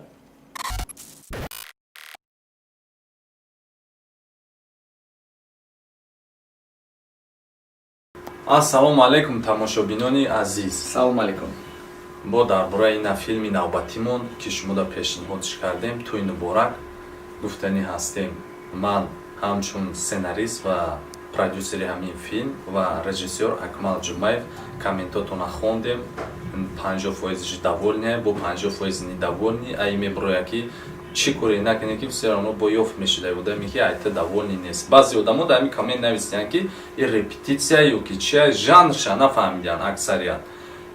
Ассалому алайкум, тамошобинони азиз. Салому алайкум. Бо дар бораи ина филми навбатимон, ки шумода пешниҳодш кардем, Тӯи муборак, гуфтанӣ ҳастем. Ман ҳамчун сценарист ва продюсери ҳамин филм ва режиссёр Акмал Ҷумаев комментотона хондем. 50 фоизш довольны, бо 50 фоиз недовольны. Ай меброя ки чӣ коре накунем, ки все равно бо ёфт мешуда одаме ки айта довольный нест. Баъзе одамо дар ҳамин коммент нависиянд, ки и репетитсия ё ки чия, жанрша нафаҳмидиянд аксарият.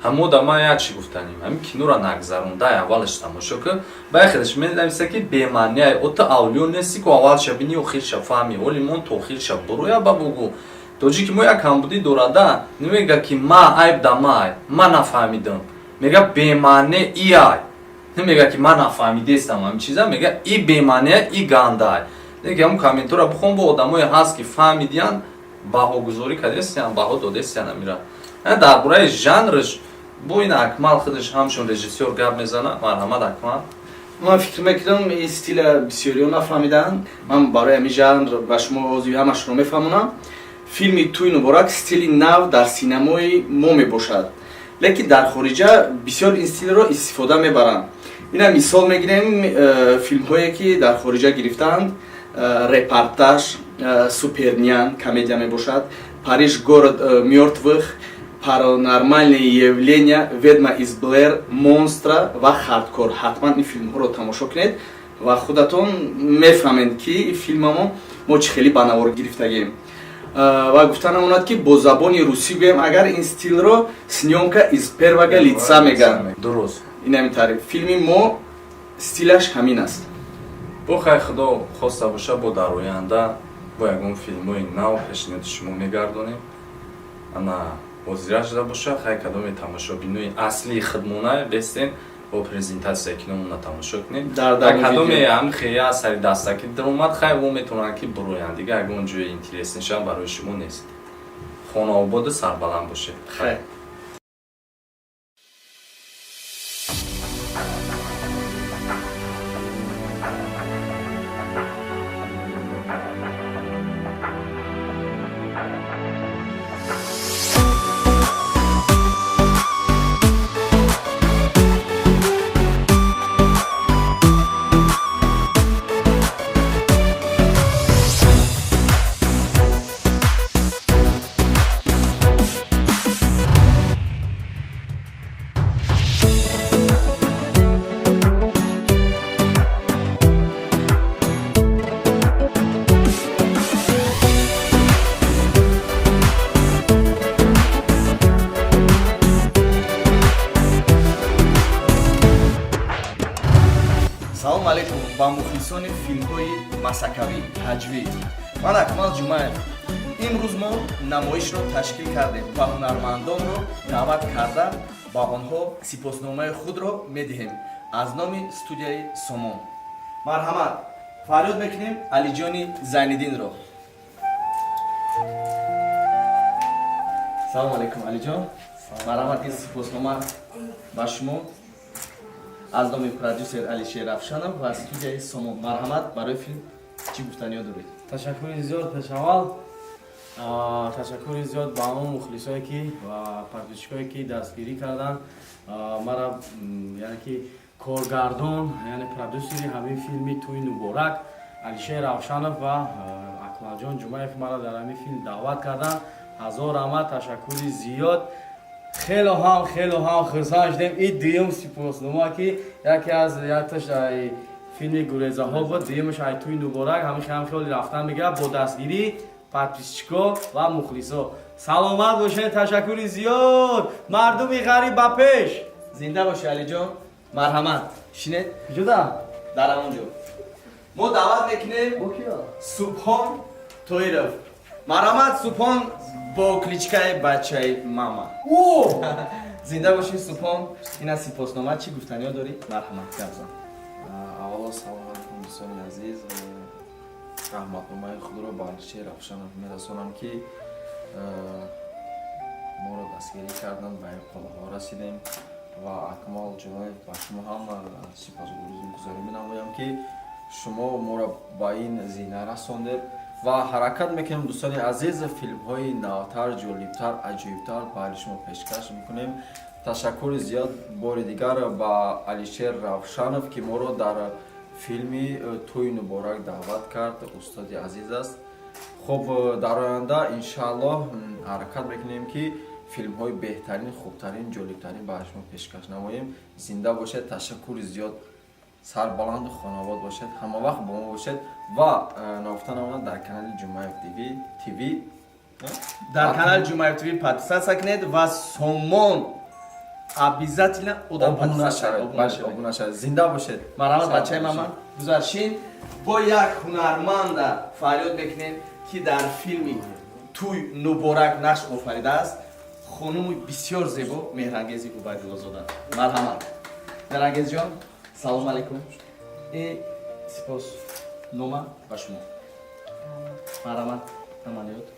Ҳамо да ман як чӣ гуфтанем: ҳамин киноро нагзаронда аввалаш тамошо кун. Ба яхелаш менависа, ки бемаъния. Ота авлиё нести, ку аввалша бини, охирша фаҳми. Оли мон то охирша буроя ба бугу. Тоҷики мо як камбудӣ дорада, намега, ки ма айб да май, ма нафаҳмидам. Мега бемаъне и ай, намега, ки ман нафаҳмидестам ҳамин чиза, мега и бемаъне, и гандай. Неки ҳамун комментора бихон, бо одамое ҳаст, ки фаҳмидиянд, баҳогузорӣ кардестиянд, баҳо додестиянд. Амира дар бораи жанрш бо ин Акмал худаш ҳамчун режиссёр гап мезана. Марҳамат, Акмал. Ман фикр мекунам, ин стила бисёриҳо нафаҳмиданд. Ман барои ҳамин жанр ба шумо озиви ҳамашро мефаҳмонам. Филми Тӯи муборак стили нав дар синамои мо мебошад, лекин дар хориҷа бисёр ин стилро истифода мебаранд. Ина мисол мегирем, филмҳое ки дар хориҷа гирифтаанд: Репортаж, Супернянь, комедия мебошад, Париж город мёртвых, Паранормальные явления, Ведьма из Блэр, Монстра ва Хардкор. Ҳатман ин филмҳоро тамошо кунед ва худатон мефаҳмед, ки филмамо мо чӣ хеле ба навор гирифтагем. Ва гуфта намонад, ки бо забони русӣ гӯем агар, ин стилро съёмка из первого лица мегӯянд. Дуруст. Ин ҳамин таъриф. Филми мо стилаш ҳамин аст. Бо хай, худо хоста боша, бо дар оянда бо ягон филмҳои нав пешниҳоди шумо мегардонем. Ана ҳозира шуда боша. Хай, кадоме тамошобинои аслии хидмона бестен, бо презентатсияи киномона тамошо кунем. Дар давоми кадоме видео. ҳам хея сари дастаки даромад, хай, во метавонанд, ки буроянд. Дига ягон ҷои интереснишам барои шумо нест. Хонаободу сарбаланд бошед. Хайр. Салом алейкум ба мухлисони филмҳои масакавӣ, ҳаҷвӣ. Ман Акмал Ҷумаев. Имрӯз мо намоишро ташкил кардем ва ҳунармандонро даъват карда, ба онҳо сипосномаи худро медиҳем аз номи студияи Сомон. Марҳамат, фарёд мекунем Алиҷони Зайниддинро. Салом алейкум, Алиҷон. Марҳамат, ин сипоснома ба шумо аз номи продюсер Алишер Рафшанов ва студияи Сомон. Марҳамат, барои филм чӣ гуфтаниё доред? Ташаккури зиёд. Пешаввал Ташаккури зиёд ба он мухлисое ки ва подписчикое ки дастгирӣ карданд мара, яъне ки коргардон, яъне продюсери ҳамин филми «Тӯи муборак» Алишер Равшанов ва Акмалҷон Ҷумаев мара дар ҳамин филм даъват карданд. Ҳазор раҳмат, ташаккури зиёд. Хело ҳам, хело ҳам хурсанд шудем. И дуюм сипоснома, ки яке аз якташ филми «Гурезаҳо» буд, дуюмаш ай «Тӯи муборак». Ҳамин ҳам хеле рафтан мегирад бо дастгирии подписчико ва мухлисо. Саломат бошед, ташаккури зиёд. Мардуми ғариб ба пеш! Зинда бошӣ, Алиҷон, марҳамат, шинед. Куҷода? Дар ҳамон ҷо. Мо даъват мекунем Субҳон Тоиров. Марҳамат, Субҳон, бо кличкаи Бачаи Мама. Зинда бошӣ, Субҳон. Ина сипоснома. Чӣ гуфтаниҳо дорӣ? Марҳамат, гап зан. Аввало, салом алайкум, дӯстони азиз. Раҳматномаи худро ба Алишер Равшанов мерасонам, ки моро дастгирӣ карданд, ба ин қуллаҳо расидем. Ва Акмал Ҷумаев, ба шумо ҳам сипосгузорӣ менамоям, ки шумо моро ба ин зина расондед. Ва ҳаракат мекунем, дӯстони азиз, филмҳои навтар, ҷолибтар, аҷоибтар баҳри шумо пешкаш мекунем. Ташаккури зиёд бори дигар ба Алишер Равшанов, ки моро дар филми «Тӯи муборак» даъват кард. Устоди азиз аст. Хуб, дар оянда, иншааллоҳ, ҳаракат мекунем, ки филмҳои беҳтарин, хубтарин, ҷолибтарин барои шумо пешкаш намоем. Зинда бошед, ташаккури зиёд, сарбаланду хонобод бошед, ҳама вақт бо мо бошед. Ва ногуфта намонад, дар канали Ҷумаев ТВ. Дар канали Ҷумаев ТВ подписаться кунед ва сомон обязательно одам. Обуна шавед, обуна шавед. Зинда бошед. Марҳамат, бачаи мама, гузаршин. Бо як ҳунарманда фарёд мекунем, ки дар филми «Тӯй муборак» нақш офаридааст, хонуми бисёр зебо Меҳрангези Убайдуллозода. Марҳамат, Меҳрангезҷон, салому алайкум. Э, сипос нома ба шумо. Марҳамат, амалиёт.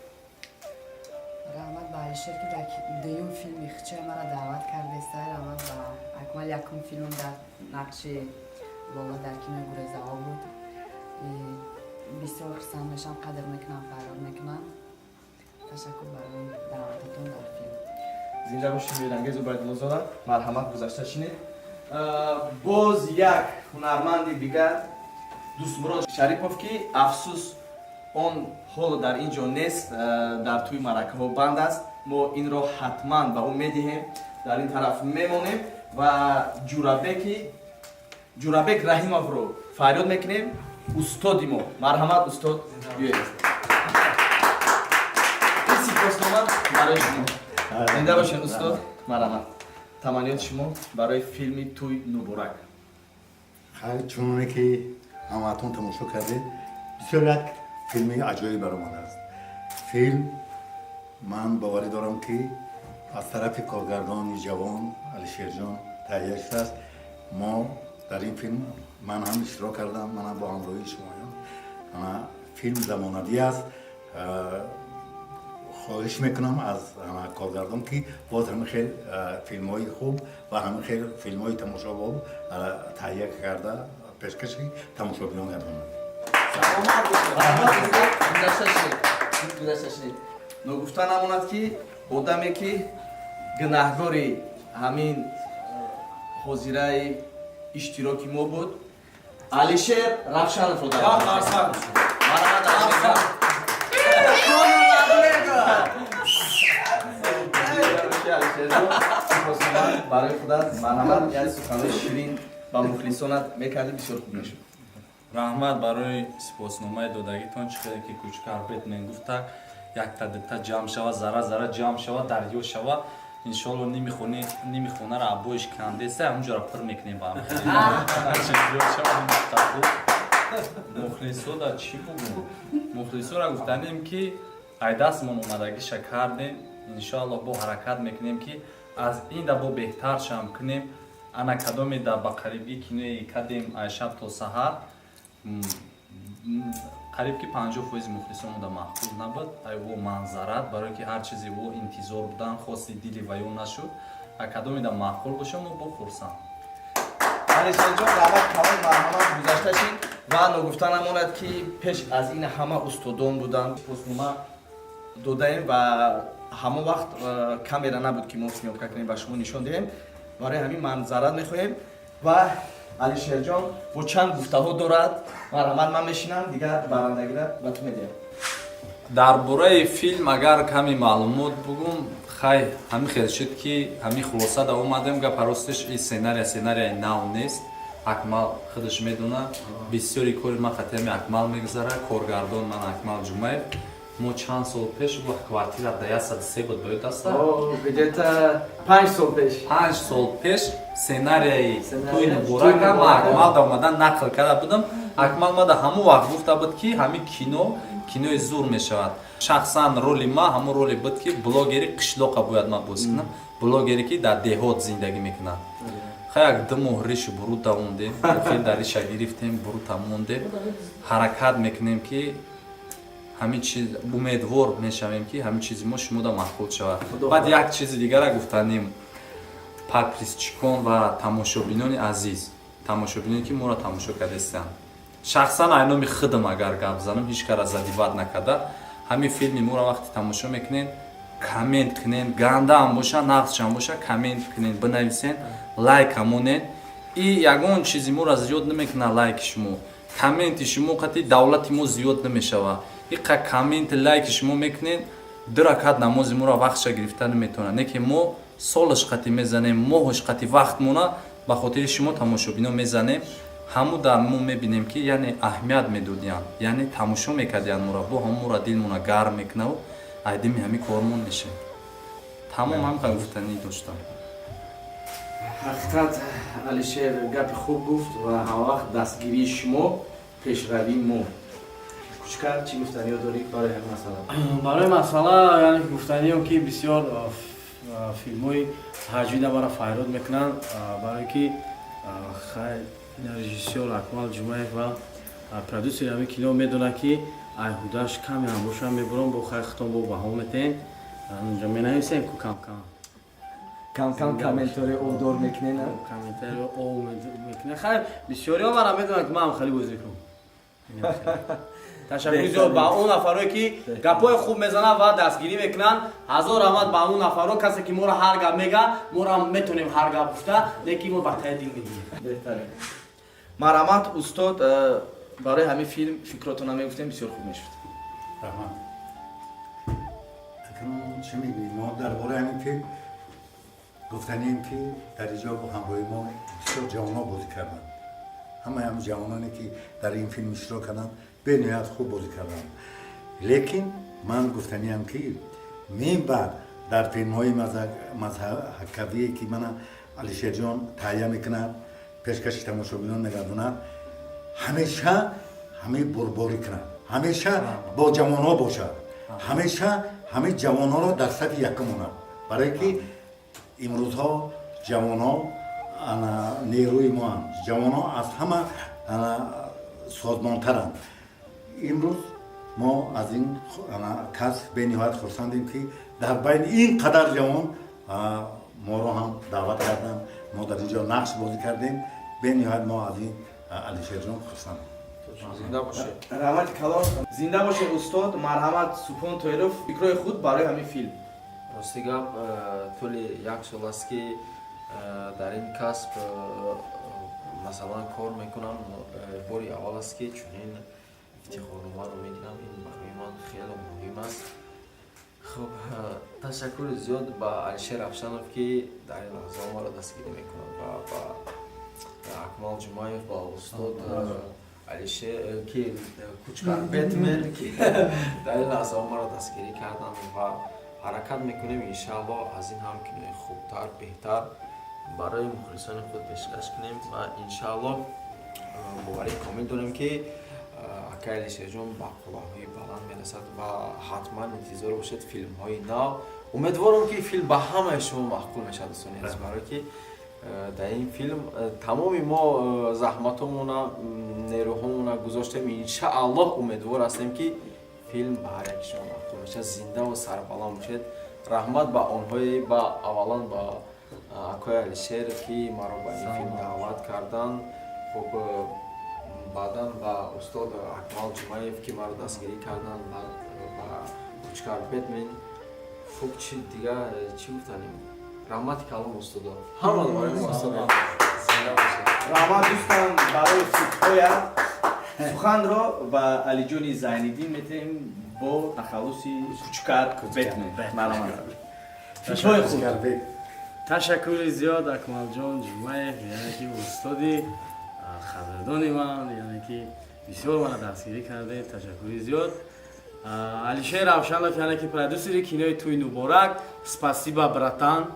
Раҳмат ба Алишер, ки дар дуюм филми хичои маро даъват кардеста. Раҳмат ба Акмал, якум филмам дар нақши Лола дар кинои «Гурезаҳо» буд. Бисёр хурсанд мешавам, қадр мекунам, фарёд мекунам. Ташаккур барои даъвататон дар филм. Зинда бошед, Меҳрангез Убайдуллозода. Марҳамат, гузашта шинед. Боз як ҳунарманди дигар, Дӯстмурод Шарипов, ки афсӯс, он ҳоло дар ин ҷо нест, дар тӯи маъракаҳо банд аст. Мо инро ҳатман ба ӯ медиҳем. Дар ин тараф мемонем ва Ҷурабек Раҳимовро фарёд мекунем, устоди мо. Марҳамат, устод, биёед. Ин сипоснома барои шумо. Зинда бошед, устод. Марҳамат, таманниёти шумо барои филми «Тӯй муборак». Хайр, чуноне ки ҳамаатон тамошо кардед, бисёр як филми аҷоиб баромадааст. Филм, ман боварӣ дорам, ки аз тарафи коргардони ҷавон Алишерҷон таҳия шудааст. Мо дар ин филм, ман ҳам иштирок кардам, манам бо ҳамроҳии шумоён. Филм замонавӣ аст. Хоҳиш мекунам аз коргардон, ки боз ҳамин хел филмҳои хуб ва ҳамин хел филмҳои тамошобоб таҳия карда пешкаши тамошобинон гардонад. Саломат бошед. Гузашта шудед. Ногуфта намонад, ки одаме ки гунаҳгори ҳамин ҳозираи иштироки мо буд, Алишер Равшановро даъват. Марҳамат, Алишер. Конор Макгрегор! Барои худат, марҳамат, як суханои ширин ба мухлисонат мекардӣ, бисёр хуб мешуд. Раҳмат барои сипосномаи додагитон. Чӣ хеле ки кучкар Бетмен гуфта, якта дитта ҷамъ шава, зара зара ҷамъ шава, дарё шава. Иншоалло, ними хонаро абоиш кандеса, ҳамунҷоро пур мекунем ба ҳам. Мухлисода чӣ бугум? Мухлисора гуфтанем, ки ай дастмон омадагиша кардем. Иншоалло, бо ҳаракат мекунем, ки аз ин да бо беҳтар шам кунем. Ана кадоме да ба қарибги кинои кадем, ай шаб то саҳар, қариб ки 50% мухлисонуда маъқул набуд. Ай во манзарат, барое ки ҳар чизе во интизор будан, хости дили ваё нашуд. А кадоме да маъқул боша, мо бо хурсанд. Алишерҷон, раҳмат калон. Марҳамат, гузашта шид. Ва ногуфта намонад, ки пеш аз ин ҳама устодон буданд. Сипоснома. Додаем ва ҳамон вақт камера набуд, ки мо съёмка кунем, ба шумо нишон диҳем. Барои ҳамин маъзарат мехоҳем ва Алишерҷон бо чанд гуфтаҳо дорад. Марҳамат, ман мешинам, дигар барандагира ба ту медиҳам. Дар бораи филм агар каме маълумот бугум, хай, ҳамин хел шуд, ки ҳамин хулоса да омадем. Гапа ростиш, ин сценария сценарияи нав нест. Акмал худаш медонад, бисёри кори ман хатиами Акмал мегузарад. Коргардон ман Акмал Ҷумаев. Мо чанд сол пеш, вақт квартира да 103 буд, ба ёд аста? Где-то 5 сол пеш. 5 сол пеш сценарияи «Тӯи муборака» ма Акмал да омадан нақл карда будам. Акмал мада ҳамон вақт гуфта буд, ки ҳамин кино кинои зур мешавад. Шахсан роли ма ҳамон роле буд, ки блогери қишлоқа бояд ман бозӣ кунам, блогере ки дар деҳот зиндагӣ мекунад. Хай, як 2 моҳ ришу бурут давондем, охир дар риша гирифтем, бурута мондем. Ҳаракат мекунем, ки ҳамин чиз, умедвор мешавем, ки ҳамин чизи мо шумода маъқул шавад. Баъд як чизи дигара гуфтанем: подписчикон ва тамошобинони азиз, тамошобиноне ки моро тамошо кардастанд, шахсан ай номи худам агар гап занам, ҳеҷ кара задевать накарда, ҳамин филми моро вақте тамошо мекунед, коммент кунед, гандаам боша, нағзшам боша, коммент кунед, бинависен, лайка монед. И ягон чизи моро зиёд намекунад. Лайки шумо, комменти шумо қати давлати мо зиёд намешавад. Иқа комменти, лайки шумо мекунед, ду ракат намози моро вақтша гирифта наметавонад. Не ки мо солаш қати мезанем, моҳаш қати вақтмона ба хотири шумо, тамошобино, мезанем. Ҳаму дар мо мебинем, ки яъне аҳамият медодиянд, яъне тамошо мекардиянд моро, бо ҳамон моро дилмона гарм мекунаву айдими ҳамин кормон мешавем. Тамом, ҳам гуфтанӣ доштам. Ҳақиқат, Алишер гапи хуб гуфт ва ҳамавақт дастгирии шумо пешравии мо. Кучкар, чӣ гуфтаниё дорӣ барои ҳамин масъала? Барои масъала, яъне гуфтаниём, ки бисёр филмҳои ҳаҷвида мара файрод мекунанд, барое ки хай, режиссёр Акмал Ҷумаев ва продюсери ҳамин кино медонад, ки айҳудаш каме ҳам боша мебурам. Бо хай, хитом бо баҳо метаҳем, онҷо менависем ку кам кам. Кам кам комментари овдор мекунен. Комментари ов мекунен. Хай, бисёриҳо мара медонанд, ки ман хеле бозӣ кунам. Ташаккури зиёд ба он нафарое, ки гапҳои хуб мезананд ва дастгирӣ мекунанд. Ҳазор раҳмат ба он нафаро, касе ки моро ҳар гап мега. Моро метонем ҳар гап гуфта, лекин мо ба таи дил мегирем. Беҳтарин. Марҳамат, устод, барои ҳамин филм фикротона мегуфтем, бисёр хуб мешуд. Раҳмат. Акнун чӣ мегӯем? Мо дар бораи ҳамин филм гуфтанем, ки дар инҷо бо ҳамроҳи мо бисёр ҷавонҳо бозӣ карданд. Ҳамаи ҳамин ҷавононе, ки дар ин филм иштирок карданд, бениҳоят хуб бозӣ карданд. Лекин ман гуфтаниам, ки мин баъд дар филмҳои мазҳакавие, ки мана Алишерҷон таҳия мекунад, пешкаши тамошобинон мегардонад, ҳамеша ҳамин бурборӣ кунад, ҳамеша бо ҷавонҳо бошад, ҳамеша ҳамин ҷавонҳоро дар сафи якум монад, барое ки имрӯзҳо ҷавонҳо нерӯи моанд. Ҷавонҳо аз ҳама созмонтаранд. Имрӯз мо аз ин кас бениҳоят хурсандем, ки дар байни ин қадар ҷавон моро ҳам даъват карданд, мо дар ин ҷо нақш бозӣ кардем. Бениҳоят мо аз ин, Алишерҷон, хурсандем. Зинда бошед. Раҳмати калон, зинда бошед, устод. Марҳамат, Субҳон Тоиров, фикрҳои худ барои ҳамин филм. Рости гап, тӯли як сол аст, ки дар ин касб, масалан, кор мекунам. Бори аввал аст, ки чунин ифтихорномаро мегирам. Ин барои ман хеле муҳим аст. Хуб, ташаккури зиёд ба Алишер Афшанов, ки дар ин лаҳза маро дастгирӣ мекунад, ва ба Акмал Ҷумаев, ба устод Алишер, ки Кучкар Бетмен, ки дар ин лаҳзаҳо маро дастгирӣ карданд, ва ҳаракат мекунем, иншаалло, аз ин ҳам кинои хубтар, беҳтар барои мухлисони худ пешкаш кунем. Ва иншаалло, боварии комил дорем, ки акай Алишерҷон ба қуллаҳои баланд мерасад ва ҳатман интизор бошед филмҳои нав. Умедворам, ки филм ба ҳамаи шумо маъқул мешавад, дӯстони азиз, барое ки дар ин филм тамоми мо заҳматҳомона, нерӯҳомона гузоштем. Иншааллоҳ, умедвор ҳастем, ки филм ба ҳар яки шумо маъқул мешавад. Зиндаву сарбаланд бошед. Раҳмат ба онҳое, ба аввалан ба акои Алишер, ки маро ба ин филм даъват карданд. Хуб, баъдан ба устод Акмал Ҷумаев, ки маро дастгирӣ карданд, баъд ба Кучкар Бэтмен. Хуб, чи дига чӣ гуфтанем? Раҳмати калом, устодо, ҳама барои мо устодо. Раҳмат, дӯстон, барои фикрҳоят. Суханро ба Алиҷони Зайниддин метаҳем бо тахаллуси Кучкар Бэтмен. Марҳамат, фикрҳои худ. Ташаккури зиёд, Акмалҷон Ҷумаев, яъне ки устоди қадрдони ман, яъне ки бисёр мана дастгирӣ кардем, ташаккури зиёд. Алишер Равшанов, яъне ки продюсери кинои «Тӯи Муборак», спасибо, братан,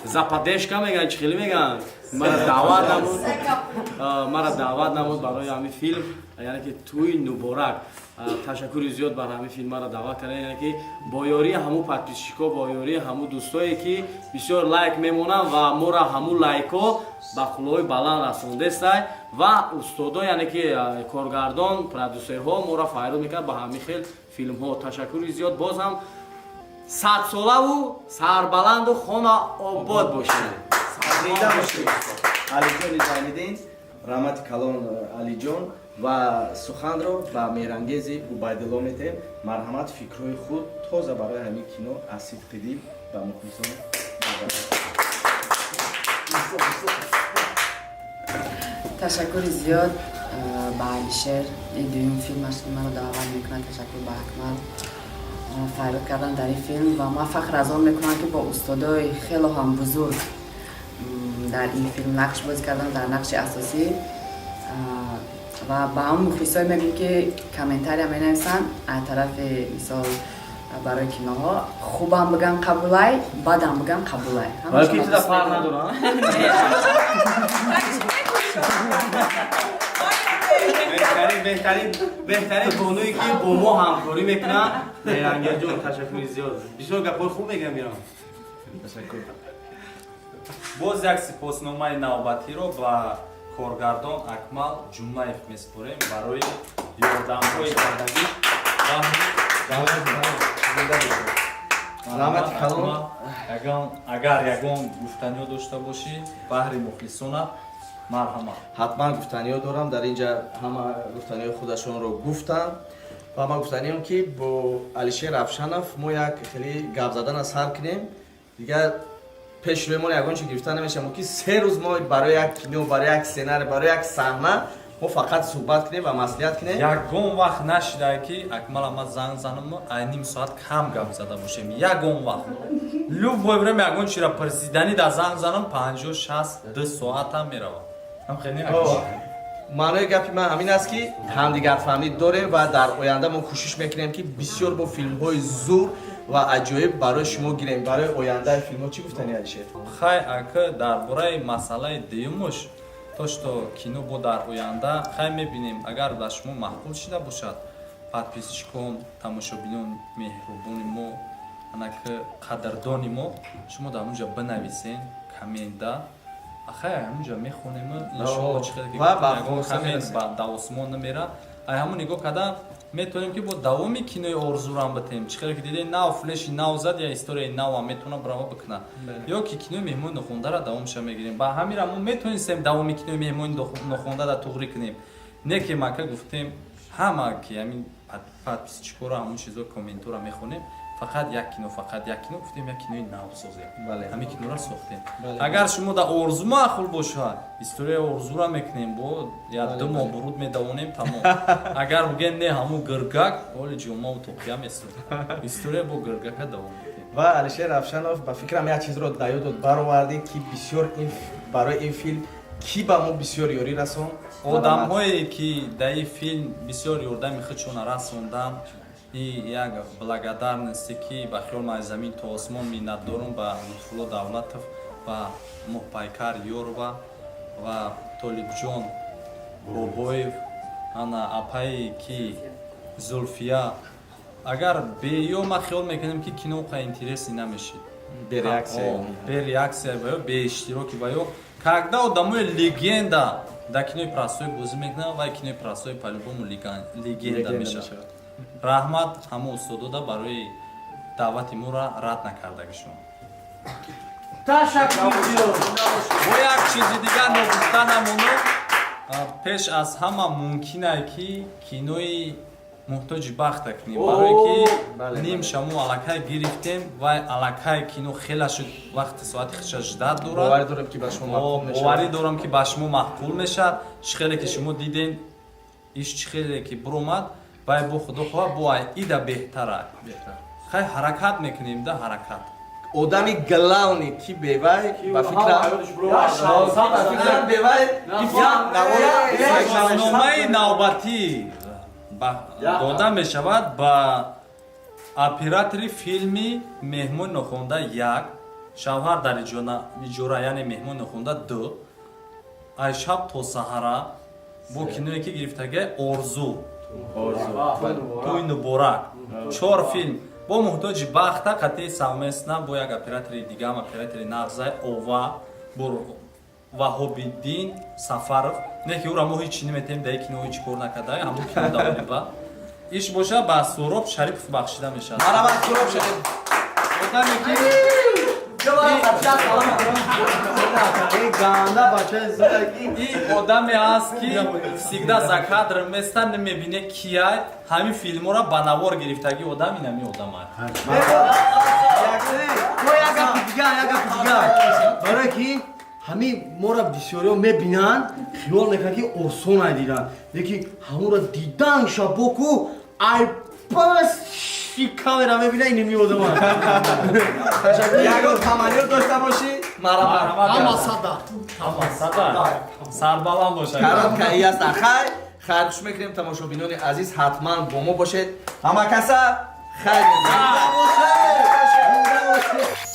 за поддержка. Меган, чӣ хеле меган, мара даъват намуд барои ҳамин филм, яъне ки «Тӯи Муборак». Ташаккури зиёд бар ҳамин филм мара даъват кардан, яъне ки бо ёрии ҳамун подписчико, бо ёрии ҳамун дӯстое, ки бисёр лайк мемонанд ва моро ҳамун лайкҳо ба қуллаҳои баланд расондестай, ва устодо, яъне ки коргардон, продюсерҳо моро файрод мекард ба ҳамин хел филмҳо. Ташаккури зиёд. Боз ҳам садсолаву сарбаланду хона обод бошед. Зинда бошед, Алиҷони Зайниддин. Раҳмати калон, Алиҷон, ва суханро ба Меҳрангези Убайдулло метаҳем. Марҳамат, фикрҳои худ тоза барои ҳамин кино аз сидқи дил ба мухлисон. Ташаккури зиёд ба Алишер, ин дуюм филмаш, ки маро даъват мекунад. Ташаккур ба Акмал, файрод кардан дар ин филм, ва ман фахр аз он мекунам, ки бо устодои хело ҳам бузург дар ин филм нақш бозӣ кардам дар нақши асосӣ. Ва ба ҳамон мухлисое мегӯм, ки комментария менависанд аз тарафи, мисол, барои киноҳо, хубам бигам қабулай, бадам бигам қабулай. Балки туда фарқ надорам. Беҳтарин, беҳтарин, беҳтарин бонуе, ки бо мо ҳамкорӣ мекунад, Меҳрангезҷон, ташаккури зиёд, бисёр гапҳои хуб мегӯям, мирам. Ташаккур. Боз як сипосномаи навбатиро ба коргардон Акмал Ҷумаев месупорем барои ёрдамҳои кардагӣ. Раҳмати калон. Агар ягон гуфтаниҳо дошта бошӣ баҳри мухлисонат, марҳамат. Ҳатман гуфтаниҳо дорам. Дар ин ҷа ҳама гуфтаниҳои худашонро гуфтанд ва ман гуфтаниам, ки бо Алишер Равшанов мо як хеле гап задана сар кунем, дигар пеш рӯи мо ягон чи гирифта намешавад. Ки 3 рӯз мо барои як кино, барои як сценарий, барои як саҳна мо фақат суҳбат кунем ва маслиҳат кунем. Ягон вақт нашидае, ки Акмала ма занг занам, ай ним соат кам гап зада бошем. Ягон вақт, любое время, ягон чира пурсиданӣ да занг занам, 50, 60, 2 соатам меравад. Маънои гапи ман ҳамин аст, ки ҳамдигарфаҳмӣ дорем ва дар оянда мо кӯшиш мекунем, ки бисёр бо филмҳои зур ва аҷоиб барои шумо гирем. Барои ояндаи филмҳо чӣ гуфтани, Алишер? Хай, ака, дар бораи масъалаи дуюмуш, то что кино бо дар оянда, хай, мебинем. Агар дар шумо маъқул шида бошад, подписчикон, тамошобинон, меҳрубони мо, анаки қадрдони мо, шумо дар онҷа бинависен коммента, хай, ҳамунҷа мехонем, иншоалло. Чӣ хеле ки да осмон намера, ай ҳамун нигоҳ карда метавонем, ки бо давоми кинои «Орзурам» битем. Чӣ хеле ки дидем, нав флеши нав зад, я историяи навам метавона брава бикуна, ё ки кинои «Меҳмони нохондара» давомша мегирем. Ба ҳамира мо метавонистем давоми кинои «Меҳмони нохондара» туғрӣ кунем, не ки мака гуфтем, ҳама ки ҳамин подписчикоро, ҳамун чизо, комментора мехонем, фақат як кино, фақат як кино. Гуфтем, як кинои нав созем, ҳамин киноро сохтем. Агар шумо дар «Орзу» маъқул бошад, историяи «Орзура» мекунем, бо як 2 моҳ буруд медавонем, тамом. Агар бигӯем, не, ҳамун гиргак, оли ҷомаву тоқия месозем, история бо гиргака давом медиҳем. Ва Алишер Равшанов, ба фикрам, як чизро дар ёдот баровардӣ, ки бисёр барои ин филм кӣ ба мо бисёр ёрӣ расон? Одамҳое, ки дар ин филм бисёр ёрдами худшона расонданд, и як благодарности, ки ба хиёл ман аз замин то осмон миннат дорум ба Лутфулло Давлатов, ба Моҳпайкар Ёрова ва Толибҷон Бобоев, ана апае ки Зулфия. Агар беё, ман хиёл мекунем, ки кино қа интересный намешид. Бе реаксия ва ё бе иштироки ва ё. Когда одамои легенда дар кинои простой бозӣ мекунанд, вай кинои простой по-любому легенда мешавад. Раҳмат ҳама устодода барои даъвати моро рад накардагишон. Ташаккур. Бо як чизи дигар ногуфта намоно, пеш аз ҳама мумкинае, ки кинои Муҳтоҷи бахта кунем, барое ки ним шамо аллакай гирифтем, вай аллакай кино хела шуд, вақти соати хиша ждать дорад. Боварӣ дорем, ки ба шумо маъқул мешавад. Боварӣ дорам, ки ба шумо маъқул мешавад. Чӣ хеле ки шумо дидем, иш чӣ хеле ки биромад, вай бо худо хоҳа, бо ай ида беҳтара. Хай, ҳаракат мекунем да, ҳаракат. Одами главный ки бевай, ба фикрам, бевай. Номаи навбатӣ дода мешавад ба оператори филми «Меҳмони нохонда як», «Шавҳар дар иҷора», яъне «Меҳмони нохонда ду», «Ай шаб то саҳара», бо киное ки гирифтагай «Орзу», «Тӯй муборак», чор филм бо муҳтоҷи бахта қатъи совместно бо як оператори дигаам, оператори нағзай ова бо Ваҳобиддин Сафаров. Не ки ӯра мо ҳеҷ чӣ наметем, дар кино ҳеҷ кор накарда, ҳамон кино давониба иш боша, ба Суроб Шарипов бахшида мешавад. Марҳамат, Суроб Шарипов. Одаме ки Ганда бачаи зудаки. Ин одаме аст, ки всегда за кадр места, намебине кияй, ҳамин филмҳоро ба навор гирифтагӣ одам инами одам аст. Як гапи дигар, як гапи дигар, барое ки ҳамин моро бисёриҳо мебинанд, хиёл мекунанд, ки осон ай дидан, лекин ҳамонро дидан шабоку ай пас камера мебина, инами одама. Ягон таманниёт дошта бошӣ, марҳамат. Ҳама сада, ҳама сада, сарбаланд бошад. Коробкаи аст. Хайр, хайр, хуш мекунем. Тамошобинони азиз, ҳатман бо мо бошед. Ҳама каса хайр. Зинда бошед.